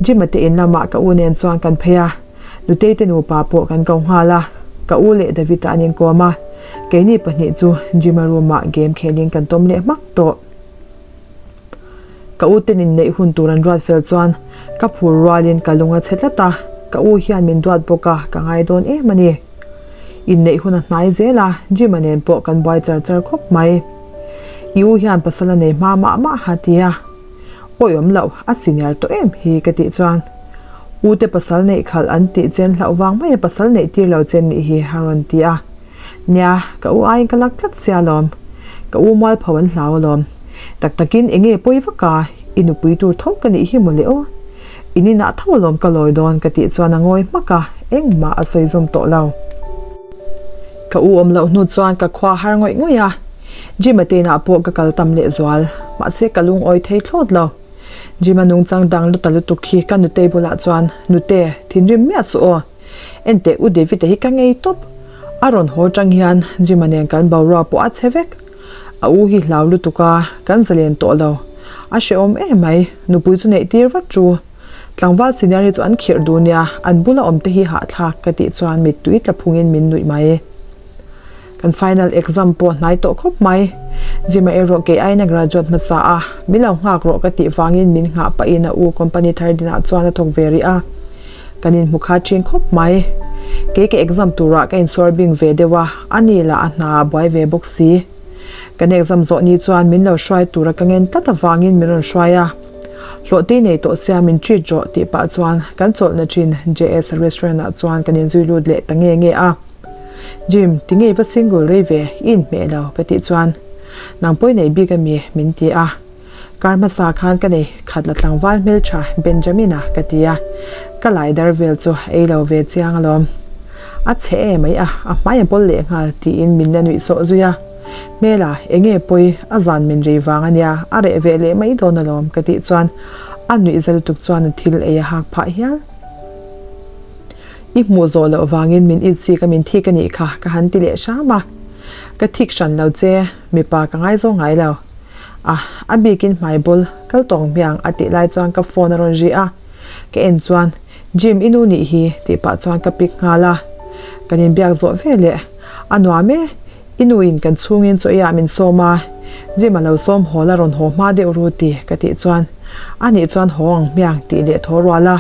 Jim-a te in lamah ka u nen chuan kan phei a, Nutei te nupa pawh kan ko nghal a, ka u leh David-a an inkawm a, keini pahnih chu Jim-a room-ah game khelin kan tawm leh hmak tawh. Ka u ten inneih hun tur an ruat fel chuan ka phur rualin ka lung a chhe tlat a, ka u hian min duat bawk a, ka ngai dawn em a ni. Inneih hun a hnai zel a, Jim-a nen pawh kan buai char char khawp mai. I u hian pasal a nei hma mah mah a ti a, Awi awm loh, a senior tawh em hi ka tih chuan U te pasal neih khalh an tih chen hlauh vang mai a pasal neih tir lo chen nih hi a rawn ti a. Nia, ka u aiin ka lak tlat sia alawm. Ka u mualpho an hlau alawm. Tak takin eng nge pawi vak a, i nupui tur tho ka nih hi mawle aw. In inah tho alawm ka lawi dawn ka tih chuan a ngawi hmak a, engmah a sawi zawm tawh lo. Ka u awm loh hnu chuan ka khua har ngawih ngawih a, Jim-a te inah pawh ka kal tam lehzual, mahse ka lungawi thei thlawt lo. Jim-a nungchang dang luta lutuk hi ka nutei bulah chuan, Nute, thinrim miah suh aw. Enteh U David-a hi ka ngei tawp. A rawn haw tang hian Jim-a nen kan boruak pawh a chhe vek. A u hi hlau lutuk a, kan zalen tawh lo. A hrehawm em mai, nupui chu neih tir vat ru. Tlangval senior hi chu an khirh duh nia, an bula awm te hi hahthlak ka tih chuan mittui tla phungin min nuih mai. Kan final exam pawh hnai tawh khawp mai. Jim-a erawh kei aiin a graduate hmasa a, min lo nghak rawh ka tih vangin min nghah pahin a u company thar dinah chuan a thawk ve rih a. Kan inhmu kha thin khawp mai. Kei ka exam turah ka insuar bing ve deuh a, ani lah a hna a buai ve bawk si. Kan exam zawh ni chuan min lo hruai tura ka ngen tlat avangin min rawn hruai a. Hlawhtei nei tawh sia min treat rawh tih pah chuan kan chawlhna thin JS restaurant ah chuan kan inzui lut leh ta nge nge a. Jim, tinge i va single rei ve, i inhmeh lo ka tih chuan nang pawi nei bik ami min ti a. Kar hmasa khan ka nei khat la tlangval hmeltha Benjamin-a ka ti a, ka lai dar vel chu ei lo ve chiang alawm. A chhe e mai a, a hmai a bawl leh nghal tiin min la nuih sawh zui a. Hmela, enge pawi, a zan min rei vang ania, a reh ve leh mai dawn alawm ka tih chuan a nuih za lutuk chuan a thil ei a hak phah hial. I hmuh zawh loh vangin min itsik a min thik anih kha ka han ti leh hram a. Ka thik hran lo che, mipa ka ngaizawng ngai lo. A, a bikin hmai bul, kal tawng hmiang a tih lai chuan ka phone a rawn ri a, ka en chuan Jim i nu nih hi tih pah chuan ka pick nghal a, kan inbiak zawh ve leh, a nuam e, i nu in kan chhungin chaw eiah min sawm a, Jim a lo sawm haw la rawn haw hma deuh ru ti ka tih chuan a nih chuan haw ang hmiang tih leh thaw rual a,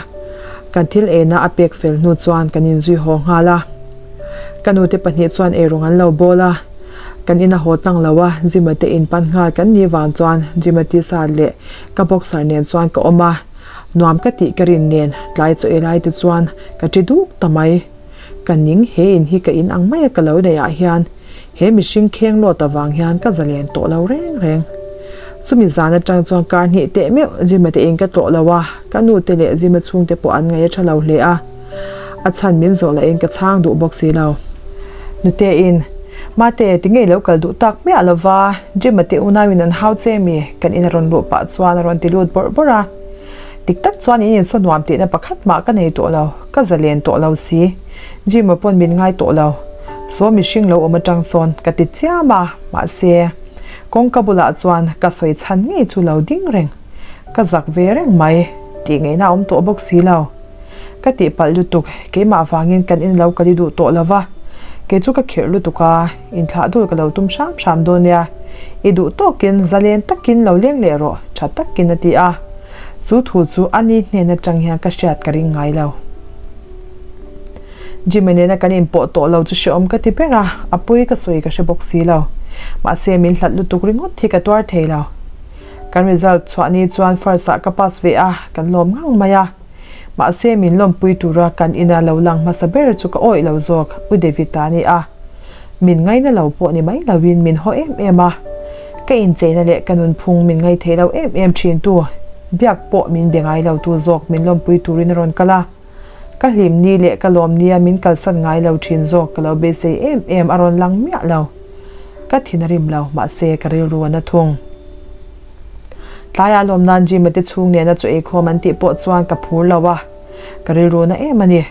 kan thil eina a pek fel hnu chuan kan inzui haw nghal a, ka nute pahnih chuan eirawng an lo bawl a. Kan in a haw tlang lo a, Jima te in pan nghal kan ni vang chuan Jima t-shirt leh ka boxer nen chuan ka awm a, nuam ka tih ka rin nen tlai chaw ei lai te chuan ka ṭi duk ta mai. Ka ning he in hi ka in ang mai a ka lo neih ah hian he mihring kheng lawt avang hian ka zalen tawh lo reng reng. Chumi zan atang chuan kar hnih teh meuh Jima te in ka tlawh lo a, ka nu te leh Jima chhungte pawh an ngaih a tha lo hle a. A chhan min zawh lahin ka chhang duh bawk si lo. Nutein, Mate, tinge i lo kal duh tak miah lo va, Jim-a te unauin an hau che mi? Kan in a rawn luh pah chuan a rawn ti lut bawrh bawrh a. Dik tak chuan in insaw nuam tihna pakhat mah ka nei tawh lo, ka zalen tawh lo si. Jim-a pawn min ngai tawh lo. Saw mihring lo awm atang sawn ka ti chiam a, mahse, kawngka bulah chuan ka sawi chhan ngei chu lo ding reng. Ka zak ve reng mai, tih ngaihna a awm tawh bawk si lo. Ka tihpalh lutuk, keimah vangin kan in lo kali duh tawh lo va, kei chu ka khirh lutuk a, inthlah dul ka lo tum hram hram dawn nia, i duh tawkin zalen takin lo leng leh rawh, tha takin a ti a. Chu thu chu a ni hnen atang hian ka hriat ka ring ngai lo. Jimmy nena kan inpawh tawh lo chu hrehawm ka ti ber a, a pawi ka sawi ka hre bawk si lo. Mahse min hlat lutuk ringawt hi ka tuar thei lo. Kan result chhuah ni chuan first ah ka pass ve a, kan lawm ngang mai a. Mahse min lawmpui tura kan ina lo lang hmasa ber chu ka awih lo zawk, U David-a a ni a. Min ngaina lo pawh ni mai loin min haw em em a. Ka incheina leh ka nunphung min ngaithei lo em em thintu, biak pawh min be ngai lo tu zawk min lawmpui turin a rawn kal a. Ka hlim ni leh ka lawm nia min kalsan ngai lo thin zawk ka lo beisei em em a rawn lang miah lo. Ka thin a rim lo, mahse ka rilru a na thung. Tlaiah lawm nan Jim-a te chhung nena chaw eikhawm an tih pawh chuan ka phur lo a, ka rilru na em a ni.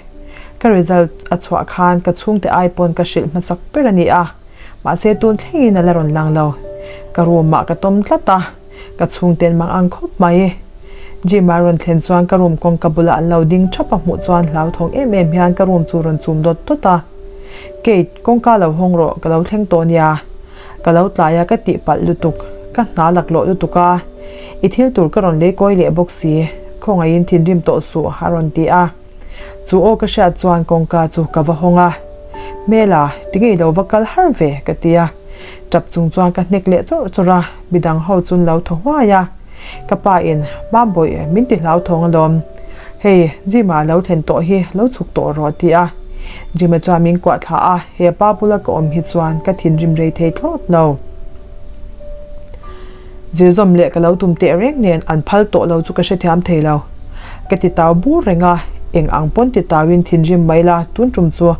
Ka result a chhuah khan ka chhungte ai pawn ka hrilh hmasak ber a ni a, mahse tun thlengin a la rawn lang lo. Ka room ah ka tawm tlat a, ka chhungten mang ang khawp mai. Jim-a rawn thlen chuan ka room kawngka bulah an lo ding thap a hmuh chuan hlauthawng em em hian ka room chu rawn chum dawt dawt a. Kate, kawngka lo hawng rawh, ka lo thleng tawh nia. Ka lo tlai a ka tih palh lutuk, ka hna laklawh lutuk a, i thil tur ka rawn lei kawi leh bawk si, khawngaihin thinrim tawh suh a rawn ti a. Chu aw ka hriat chuan kawngka chu ka va hawng a, Hmela, tinge i lo va kal har ve? ka ti a. Tap chung chuan ka hnek leh chawrh chawrh a, midang ho chun lo thaw huai a. Ka pa in, Mambawi, min ti hlauthawng alawm. Hei, Jim-a lo thlen tawh hi lo chhuk tawh rawh a ti a. Jim-a chuan min kuah thla a, he pa bula ka awm hi chuan ka thinrim rei thei thlawt lo. Zirzawm leh ka lo tum teh reng nen an phal tawh lo chu ka hrethiam thei lo. Ka ti tau bur reng a, eng ang pawn ti tauin thinrim mai la tun tum chu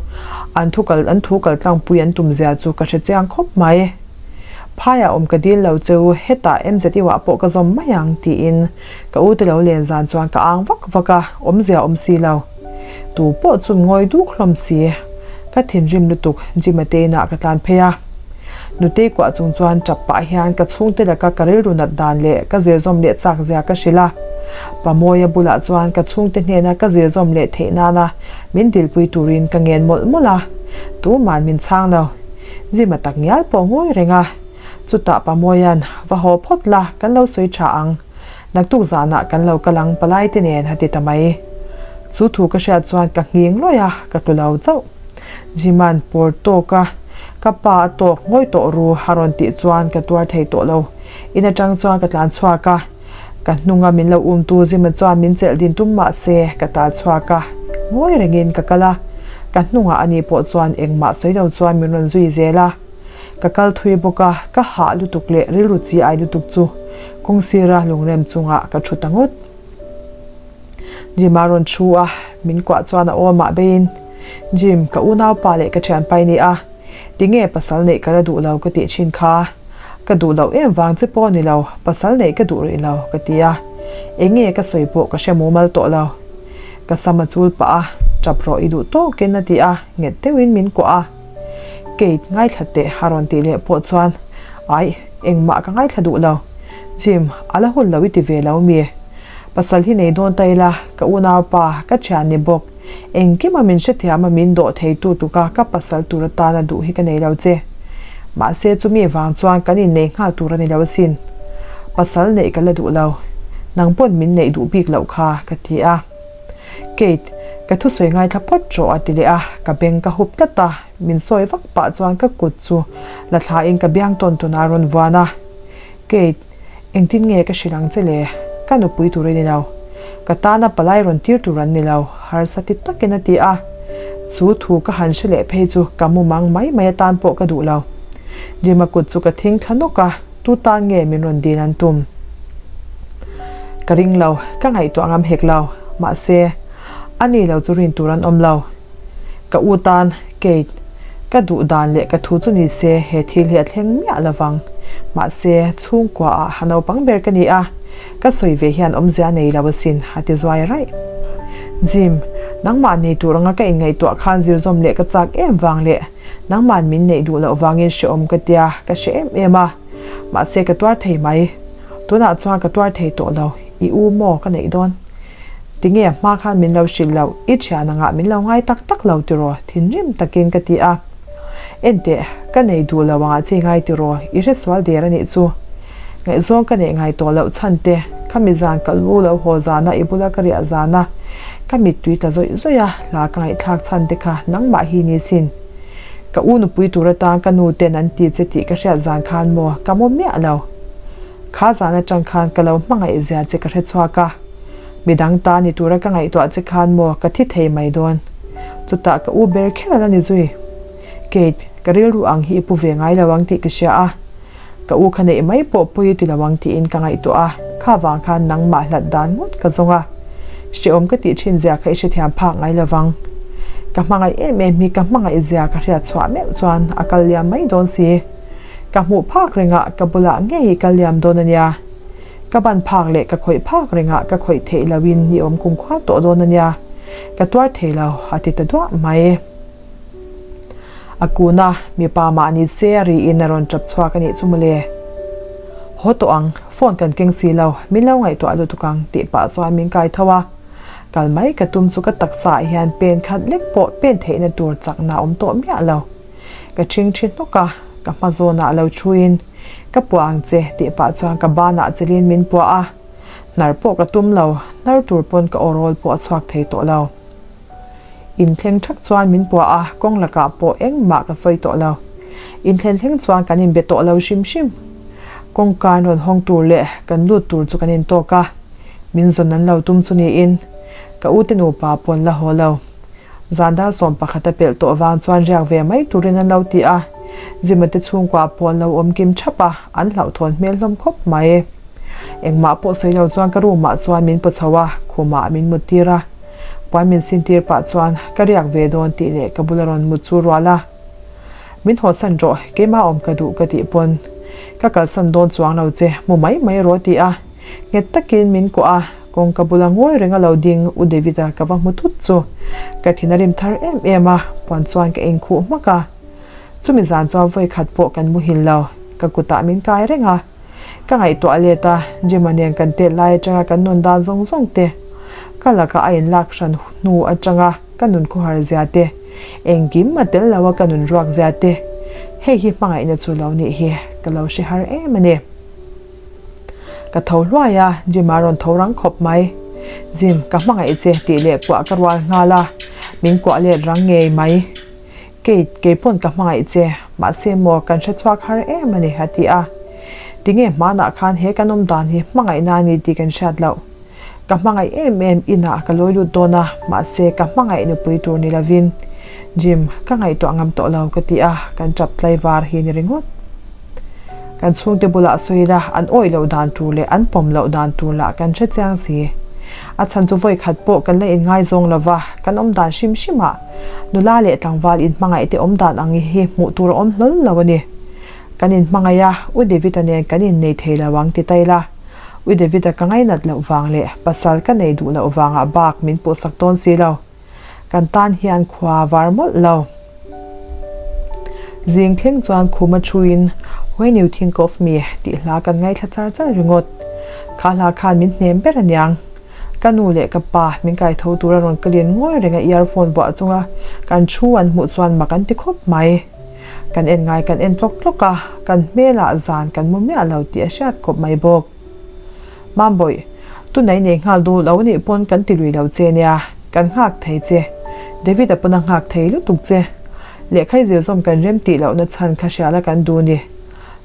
an thu kal an thu kal tlangpui an tum zia chu ka hre chiang khawp mai. Phaiah awm ka dil lo cheu, hetah MZU ah pawh ka zawm mai ang tiin Ka u te lo len zan chuan ka ang vak vak a, awmzia awm si lo. Tu pawh chun ngawi duk hlawm si. Ka thinrim lutuk, Jim-a te inah ka tlan phei a. Nutei kuah chung chuan tap pah hian ka chhungte laka ka rilru nat dan leh ka zirzawm leh chak zia ka hrilh a. Pamawia bulah chuan ka chhungte hnena ka zirzawm leh theih nana min dilpui turin ka ngen mawlh mawlh a. Tuman min chhang lo. Jim-a tak ngial pawh ngawi reng a. Chutah Pamuaia'n, Va haw phawt la, kan lo sawi tha ang. Naktuk zanah kan lo kal ang palai te nen a ti ta mai. Chu thu ka hriat chuan ka nghing lawih a, ka tlu lo chauh. Jima'n pawr tawk a, Ka pa a tawk ngawi tawh ru a rawn tih chuan ka tuar thei tawh lo. In atang chuan ka tlan chhuak a, ka hnunga min lo umtu Jima chuan min chelh din tum mah se ka tal chhuak a, ngawi rengin ka kal a. Ka hnungah ani pawh chuan engmah sawi lo chuan min rawn zui zel a. Ka kal thui bawk a, ka hah lutuk leh rilru chi ai lutuk chu kawng sira lungrem chungah ka thu ta ngawt. Jim a rawn thu a, min kuah chuan a awmah beiin, Jim, ka unaupa leh ka thianpa i ni a, tinge pasal neih ka la duh lo ka tih thin kha? Ka duh loh em vang che pawh ni lo, pasal neih ka duh rih lo ka ti a, enge ka sawi pawh ka hre mumal tawh lo. Ka sam a chul pah a, tap rawh i duh tawkin a ti a, nghet deuhin min kuah a. Kate, ngaithla teh a rawn tih leh pawh chuan, Aih, engmah ka ngaithla duh lo. Jim, a la hun lo i ti ve lo mi? Pasal hi nei dawn ta ila, ka unaupa, ka thian ni bawk. Engkima min hrethiam a min dawh thei tu tuka ka pasal tur atana duh hi ka nei lo che. Mahse chumi vang chuan kan innei nghal tur a ni lo asin. Pasal neih ka la duh lo. Nang pawn min neih duh bik loh kha, ka ti a. Kate, ka thusawi ngaithla phawt rawh a ti leh a, ka beng ka hup tlat a, min sawi vak pah chuan ka kut chu la thlain ka biang tawn tawn a rawn vuan a. Kate, engtin nge ka hrilh ang che le? Ka nupui tur i ni lo. Ka tana palai rawn tir tur an ni lo, harsa ti takin a ti a. Chu thu ka han hre leh phei chu ka mumang mai mai atan pawh ka duh lo. Jim-a kut chu ka thing thla nawk a. Tu tan nge min rawn dil an tum? Ka ring lo, ka ngaihtuah ngam hek lo. Mahse, a ni lo chu rin tur an awm lo. Ka u tan, Kate, ka duh dan leh ka thu chu ni se he thil hi a thleng miah lo vang. Mahse, chhungkua ah ha naupang ber ka ni a, ka sawi ve hian awmzia nei lo asin, a ti zuai raih. Jim, nangmah nei tur anga ka inngaihtuah khan zirzawm leh ka chak em vang leh Nangman min neih duh loh vangin hrehawm ka tia, ka hre em em a. Mahse ka tuar thei mai. Tunah chuan ka tuar thei tawh lo, i u maw ka neih dawn? Tinge a hma khan min lo hrilh loh, i thian angah min lo ngai tak tak lo tiraw? Thinrim takin ka ti a. Enteh, ka nei duh lo angah che i ngai tiraw? I hresual der a nih chu. Ngaihzawng ka neih ngai tawh loh chhan te, khami zan ka lu lo haw zana i bula ka riah zana ka mittui tla zawih zawih a, hla ka ngaihthlak chhan te kha nangmah hi ni sin. Ka u nupui tur atan ka nu ten an ti che tih ka hriat zan khan maw ka maw miah lo. Kha zan atang khan ka lo hmangaih zia che ka hre chhuak a, midang ta ni tura ka ngaihtuah che khan maw ka thi thei mai dawn. Chutah ka u ber kher a la ni zui. Kate, ka rilru ang hi i pu ve ngai lo ang tih ka hria a. Ka u kha neih mai pawh pawi ti lo ang tiin ka ngaihtuah a, kha vang khan nangmah hlat dan ngawt ka zawng a. Hrehawm ka tih thin zia kha i hrethiam phak ngai lo vang. Ka hmangaih em em hi ka hmangaih zia ka hriat chhuah meuh chuan a kal liam mai dawn si. Ka hmuh phak rengah ka bulah ngei i kal liam dawn a nia. Ka ban phak leh ka khawih phak rengah ka khawih theih loin i awm kumkhua tawh dawn a nia. Ka tuar thei lo, a ti ta duah mai. A kun a, mipa mah ni se a ri in a rawn tap chhuak a nih chu mawle. Haw tawh ang, phone kan keng si lo, min lo ngaihtuah lutuk ang tih pah chuan min kai tho a. Kal mai ka tum chu ka taksa ah hian pen khat lek pawh pen theihna tur chakna a awm tawh miah lo. Ka ṭhing ṭhi hnawk a, ka hma zawnah lo ṭhuin, Ka puah ang che tih pah chuan ka banah chelin min puah a. Hnar pawh ka tum lo, hnar tur pawn ka aw rawl pawh a chhuak thei tawh lo. Inthleng thak chuan min puah a, kawng lakah pawh engmah ka sawi tawh lo. Inthlen thleng chuan kan inbe tawh lo hrim hrim. Kawngka an rawn hawng tur leh kan lut tur chu kan intawk a, min zawn an lo tum chu niin ka ute nupa pawn la haw lo. Zan dar 11 a pelh tawh vang chuan riak ve mai turin an lo ti a, Jima te chhungkua pawh an lo awm kim thap a, an hlauhthawn hmel hlawm khawp mai. Engmah pawh sawi lo chuan ka room ah chuan min paw chho a, khumah min mut tir a. Puan min sin tir pah chuan ka riak ve dawn tih leh ka bula rawn mut chu rual a. Min hawsan rawh, keimah awm ka duh ka tih pawn ka kalsan dawn chuang lo che, mu mai mai rawh ti a. Nghet takin min kuah a, kawngka bula ngawi reng a lo ding U David-a ka va hmu thut chu ka thin a rim thar em em a, puan chuan ka inkhuh hmak a. Chumi zan chuan vawi khat pawh kan muhil lo, ka kutah min kai reng a. Ka ngaihtuah let a, Jim-a nen kan tet lai atanga kan nun dan zawng zawng te, ka lakah a inlak hran hnu atanga ka nun khawhar zia te, engkim a tel lo a ka nun ruak zia te, hei hi hmangaihna chu lo nih hi ka lo hre har em a ni. Ka tho hluai a, Jim-a rawn tho rang khawp mai. Jim, ka hmangaih che tih leh kuah ka rual nghal a, min kuah let rang ngei mai. Kate, kei pawn ka hmangaih che, mahse maw kan hre chhuak har em a ni, a ti a. Tinge hmanah khan he kan awm dan hi hmangaihna a ni tih kan hriat loh. Ka hmangaih em em inah ka lawi lut dawn a, mahse ka hmangaih nupui tur ni lovin Jim, ka ngaihtuah ngam tawh lo ka ti a, kan tap tlaivar hi ni ringawt. Kan chhungte bulah sawi ila an awih loh dan tur leh an pawm loh dan tur lah kan hre chiang si. A chhan chu vawi khat pawh kan la inngaizawng lova, kan awm dan hrim hrim ah nula leh tlangval inhmangaih te awm dan ang hi hmuh tur a awm hlawl lo a ni. Kan inhmangaih a, U David-a nen kan innei thei lo ang ti ta ila, U David-a ka ngainat loh vang leh pasal ka nei duh loh vangah bak min puhsak dawn si lo. Kan tan hian khua var mawlh lo. Zing thleng chuan khuma thuin When you think of me tih hla kan ngaithla char char ringawt. Kha hla khan min hnem ber aniang. Ka nu leh ka pa min kai tho tura rawn ka len nguai reng a earphone buah chunga kan thu an hmuh chuan mak an ti khawp mai. Kan en ngai kan en tlawk tlawk a, kan hmelah zan kan mu miah lo tih a hriat khawp mai bawk. Mambawih, tunah i nei nghal duh lo nih pawn kan ti lui lo che nia, kan nghak thei che. David-a pawn a nghak thei lutuk che. Lehkha i zir zawm kan rem tih lohna chhan kha hriala kan duh ni.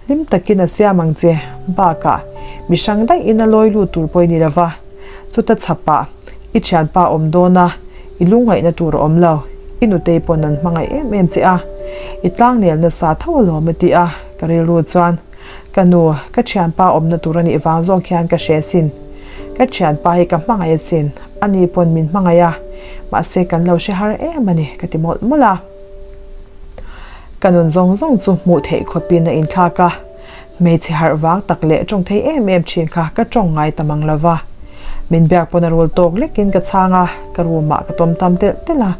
Hlim takin a siam ang che. Bakah, mi hrang daih in a lawi lut tur pawh i ni lova, chuta chhapah i thianpa awm dawn a, i lungngaihna tur a awm lo. I nutei pawn an hmangaih em em che a, i tlangnel nasa tho alawm a ti a, ka rilru chuan. Ka nu, ka thianpa awmna tur a nih vang zawk hian ka hre sin. Ka thianpa hi ka hmangaih a chin, ani pawn min hmangaih a, mahse kan lo hre har em a ni, ka ti mawlh mawlh a. Ka nun zawng zawng chu hmuh theih khawpin a inthlak a, hmeichhe harh vang tak leh tawng thei em em thin kha ka tawng ngai ta mang lo va. Min biak pawn a rul tawk lekin ka chhang a, ka room ah ka tawm tam telh telh a.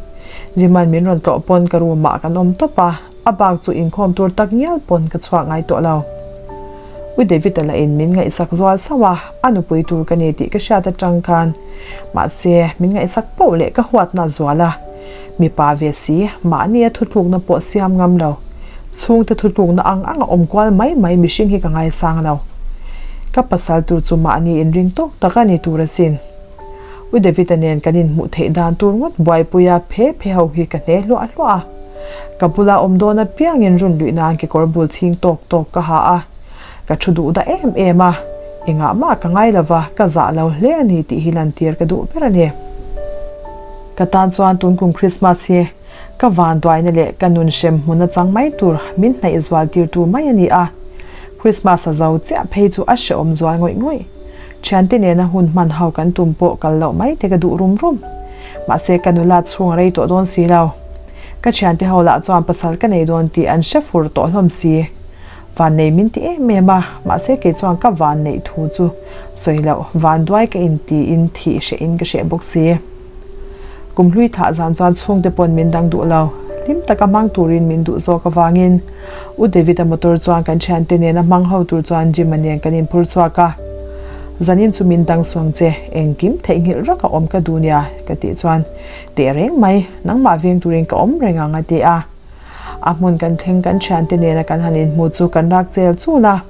Jiman min rawn tlawh pawn ka room ah kan awm tawp a. A bak chu inkhawm tur tak ngial pawn ka chhuak ngai tawh lo. U David-a lah in min ngaihsak zual sauh a, a nupui tur ka ni tih ka hriat atang khan. Mahse, min ngaihsak poh leh ka huatna a zual a. Mipa ve si, mahni a thutlukna pawh siam ngam lo. Chhungte thutlukna ang ang a awm kual mai mai mihring hi ka ngaisang lo. Ka pasal tur chu mahni inring tawk tak a ni tur asin. U David-a nen kan inhmuh theih dan tur ngawt buaipuia phe phe ho hi ka hne hluah hluah a. Ka bula awm dawn apiangin run luih nan kekawr bul chhing tawk tawk ka ha a. Ka thu duh dah em em a, engah mah ka ngai lova ka zah lo hle a ni tih hi lantir ka duh ber a ni. Ka tan chuan tun kum Krismas hi Ka vanduaina leh ka nun hrem hmun a chang mai tur min hnaih zual tirtu mai a ni a, Christmas a zo chiah phei chu a hrehawm zual ngawih ngawih. Thiante nena hun hman ho kan tum pawh kal loh mai te ka duh rum rum. Mahse ka nula chhung a rei tawh dawn si lo. Ka thiante ho lah chuan pasal ka nei dawn tih an hre fur tawh hlawm si. Vannei min ti em em a, mahse kei chuan ka vanneih thu chu sawi loh vanduai ka intiin thih hrehin ka hreh bawk si. Kum hlui thlah zan chuan chhungte pawn min dang duh lo. Hlim taka hmang turin min duh zawk avangin U David-a motor chuan kan thiante nena hmang ho tur chuan Jim-a nen kan inphur chhuak a. Zanin chu min dang suang che, engkim theihnghilh rak a awm ka duh nia ka tih chuan teh reng mai, nangmah veng turin ka awm reng ang a ti a. A hmun kan thleng kan thiante nena kan han inhmu chu kan rak chel chul a.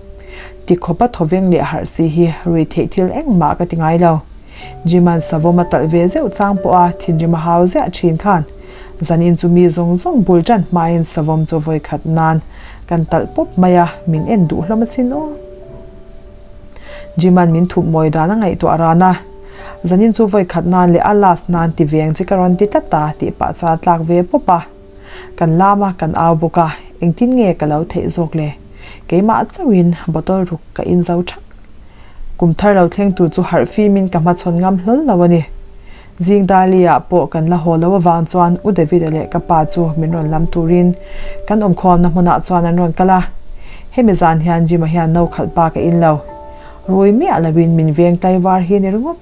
Tikhawpa thawveng leh harh si hi ruihtheih thil engmah ka ti ngai lo. Jiman savawm a talh ve zeuh chang pawh a thinrim a hau ziah thin khan zanin chu mi zawng zawng bul tan hmain savawm chu vawi khat nan kan talh pawp mai a, min en duh hlawm asin aw. Jiman min thup mawi dan a ngaihtuah ran a, zanin chu vawi khat nan leh a last nan ti veng che ka rawn ti tlat a tih pah chuan a tlak ve pawp a. Kan lam a, kan au bawk a, engtin nge ka lo theih zawk le? Keimah chauhin bottle ruk ka in zo thak. Kum thar lo thleng tur chu harh fimin ka hmachhawn ngam hlawl lo a ni. Zing Darli ah pawh kan la haw lo avang chuan U David-a leh ka pa chu min rawn lam turin kan awmkhawmna hmunah chuan an rawn kal a. Hemi zan hian Jim-a hian no khalh pa ka in lo. Rui miah loin min veng tlaivar hi a ni ringawt.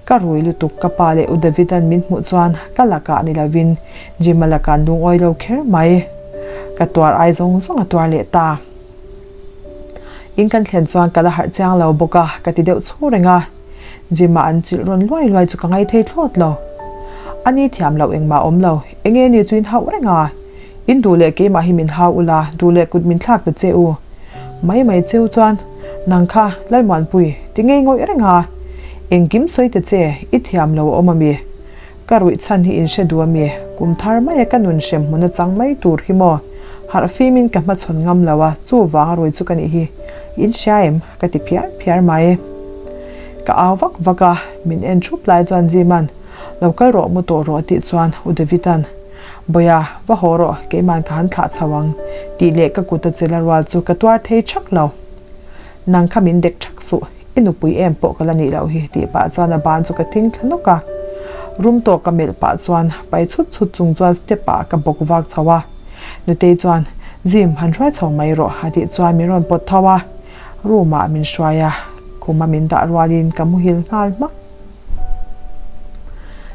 Ka rui lutuk ka pa leh U David-a'n min hmuh chuan ka lakah ni lovin Jim-a lakah an lungawi lo kher mai. Ka tuar ai zawng zawng a tuar leh ta. In kan thlen chuan ka la harh chiang lo bawk a, ka ti deuh chhur reng a. Gym ah an chilh rawn luai luai chu ka ngai thei thlawt lo. A ni thiam loh engmah awm lo, enge ni chu in hauh reng a. In duh leh keimah hi min hau ula, duh leh kut min thlak ta che u. Mai mai cheu chuan, Nang kha, Lalmuanpui, ti ngei ngawih reng a. Engkim sawi ta che, i thiam lo a awm ami? Ka ruih chhan hi in hre duh ami? Kum thar maia ka nun hrem hmun a chang mai tur hi maw? Harh fim in ka hmachhawn ngam lo a, chu vang a rui chu ka nih hi. In hria em? Ka ti phiar phiar mai. Ka au vak vak a, min en thup lai chuan Jiman, Lo kal rawh mu tawh rawh a tih chuan U David-a'n, Bawia, va haw rawh, keiman ka han thlah chho ang, tih leh ka kut a chela rual chu ka tuar thei thak lo. Nang kha min dek thak suh, i nupui em pawh ka la nih loh hi, tih pah chuan a ban chu ka thing thla nawk a. Rum tawk ka melh pah chuan pai chhut chhut chung chuan step ah ka bawk vak chho a. Nutei chuan, Jim, han hruai chho mai rawh, a tih chuan min rawn pawt tho a. Room ah min hruai a, khum a min dah rualin ka muhil nghal hmak.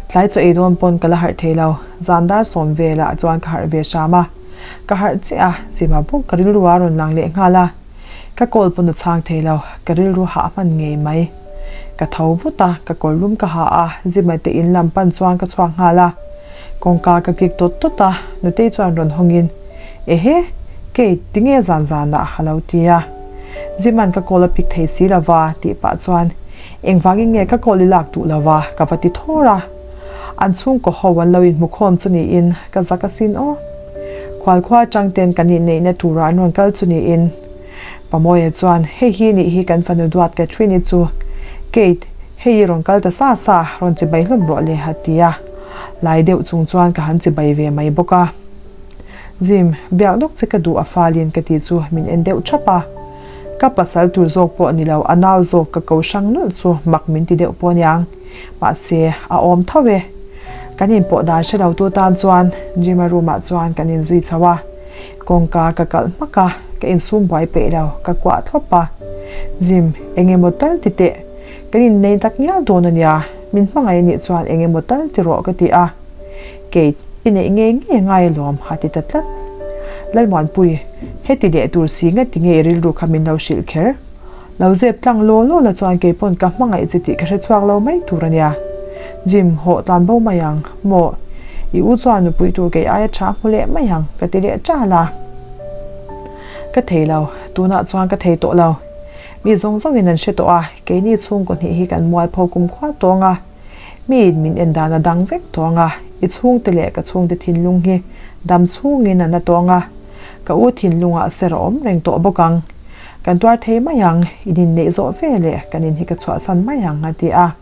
Tlai chaw ei dawn pawn ka la harh thei lo, zan dar sawm velah chuan ka harh ve hram a. Ka harh chiah a, chima bawk ka rilru a rawn lang leh nghal a. Ka call pawn a chhang thei lo, ka rilru hah hman ngei mai. Ka tho vut a, ka kawr lum ka ha a, Jima te in lam pan chuan ka chhuak nghal a. Kawngka ka kik tawt tawt a, Nutei chuan rawn hawngin, Ehe, Kate, tinge zan zanah a lo ti a. Jima'n ka call a pick thei si lova tih pah chuan, Engvangin nge ka call i lak duh lova ka va ti thawr a. An chhungkaw ho an lo inhmukhawm chu niin ka zak asin aw. Khualkhua atang ten kan inneihna tura an rawn kal chu niin. Pamawia chuan, Hei hi nih hi kan fanu duat Catherine-i chu. Kate, hei i rawn kal ta sa sa, rawn chibai hlawm rawh le a ti a. Lai deuh chung chuan ka han chibai ve mai bawk a. Jim, biak lawk che ka duh a falin ka ti chu min en deuh thap a. Ka pasal tur zawk pawh ni lo, a nau zawk ka ko hrang nulh chu mak min ti deuh pawh aniang. Mahse, a awm tho e. Kan inpawh dan hre lo tu tan chuan Jim-a room-ah chuan kan inzui chho a. Kawngka ka kalh hmak a, ka insum buai peih lo, ka kuah thlawp a. Jim, eng emaw tal ti teh. Kan innei tak ngial dawn ania, min hmangaih anih chuan eng emaw tal ti rawh ka ti a. Kate, i neih ngei ngei angai alawm, a ti ta tlat. Lalmuanpui, heti leh tur si nge ti nge i rilru kha min lo hrilh kher? Lo zep tlang law law la chuan keipawn ka hmangaih che tih ka hre chhuak lo mai tur ania. Jim, hawh tlan bo mai ang, maw? I u chuan nupui tur kei aia tha hmu leh mai ang, ka ti leh ṭal a. Ka thei lo, tunah chuan ka thei tawh lo. Mi zawng zawngin an hre tawh a, keini chhungkaw hnih hi kan mualpho kumkhua tawng a. Miin min en dan a dang vek tawng a, i chhungte leh ka chhungte thinlung hi dam chhungin a na tawng a, ka u thinlungah ser a awm reng tawh bawk ang. Kan tuar thei mai ang, in inneih zawh ve leh kan in hi ka chhuahsan mai ang a ti a.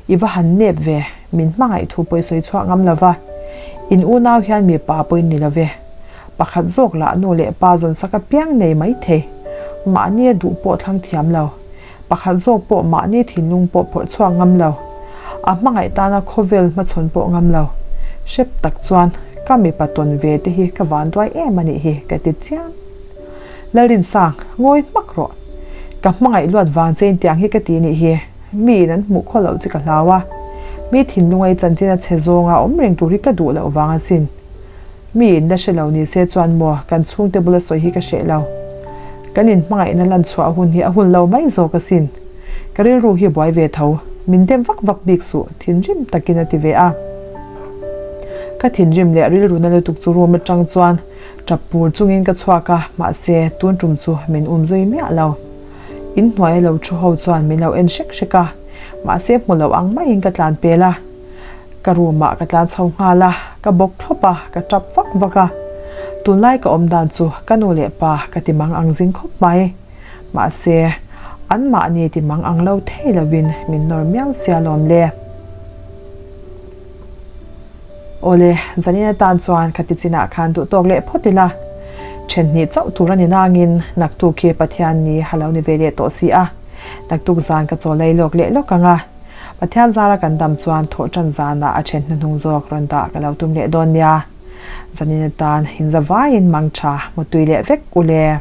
I va han nep ve, min hmangaih thu pawh i sawi chhuak ngam lo va. In unau hian mipa pawh in ni lo ve. Pakhat zawk lah nu leh pa zawnsak apiang nei mai thei. Mahni a duh pawh thlang thiam lo. Pakhat zawk pawh mahni thinlung pawh phawrh chhuak ngam lo, a hmangaih tana khawvel hmachhawn pawh ngam lo. Hrep tak chuan ka mipa tawn ve te hi ka vanduai em a nih hi ka ti chiam. Lalrinsang, ngawi hmak rawh. Ka hmangaih luat vang che in tiang hi ka ti nih hi, mi in an hmuh khaw loh che ka hlau a. Mi thinlunga i chanchin a chhe zawnga awm reng tur hi ka duh loh vang asin. Mi in la hre lo ni se chuan maw kan chhungte bula sawi hi ka hreh lo. Kan in hmangaihna lan chhuah hun hi a hun lo mai zawk asin. Ka rilru hi buai ve tho. Min dem vak vak bik suh, thinrim takin a ti ve a. Ka thinrim leh rilru na lutuk chu room atang chuan tap pur chungin ka chhuak a, mahse tun tum chu min um zui miah lo. In hnuaia lo thu ho chuan min lo en hrek hrek a, mahse hmu lo ang maiin ka tlan pel a. Ka room ah ka tlan chho nghal a, ka bawk thlawp a, ka tap vak vak a. Tunlai ka awm dan chu ka nu leh pa ka ti mang ang zing khawp mai. Mahse, an mahni ti mang ang lo thei lovin min nawr miau sia lawm le. Awle, zanin atan chuan ka ti chinah khan duh tawk leh phawt ila. Then hnih chauh tur a ni nangin naktuk hi Pathian ni a lo ni ve leh tawh si a. Naktuk zan ka chaw lei lawk leh lawk ang a. Pathian zara kan dam chuan thawh tan zanah a then hnuhnung zawk rawn dah ka lo tum leh dawn nia. Zanin atan inza vaiin mang tha mutui leh vek u le.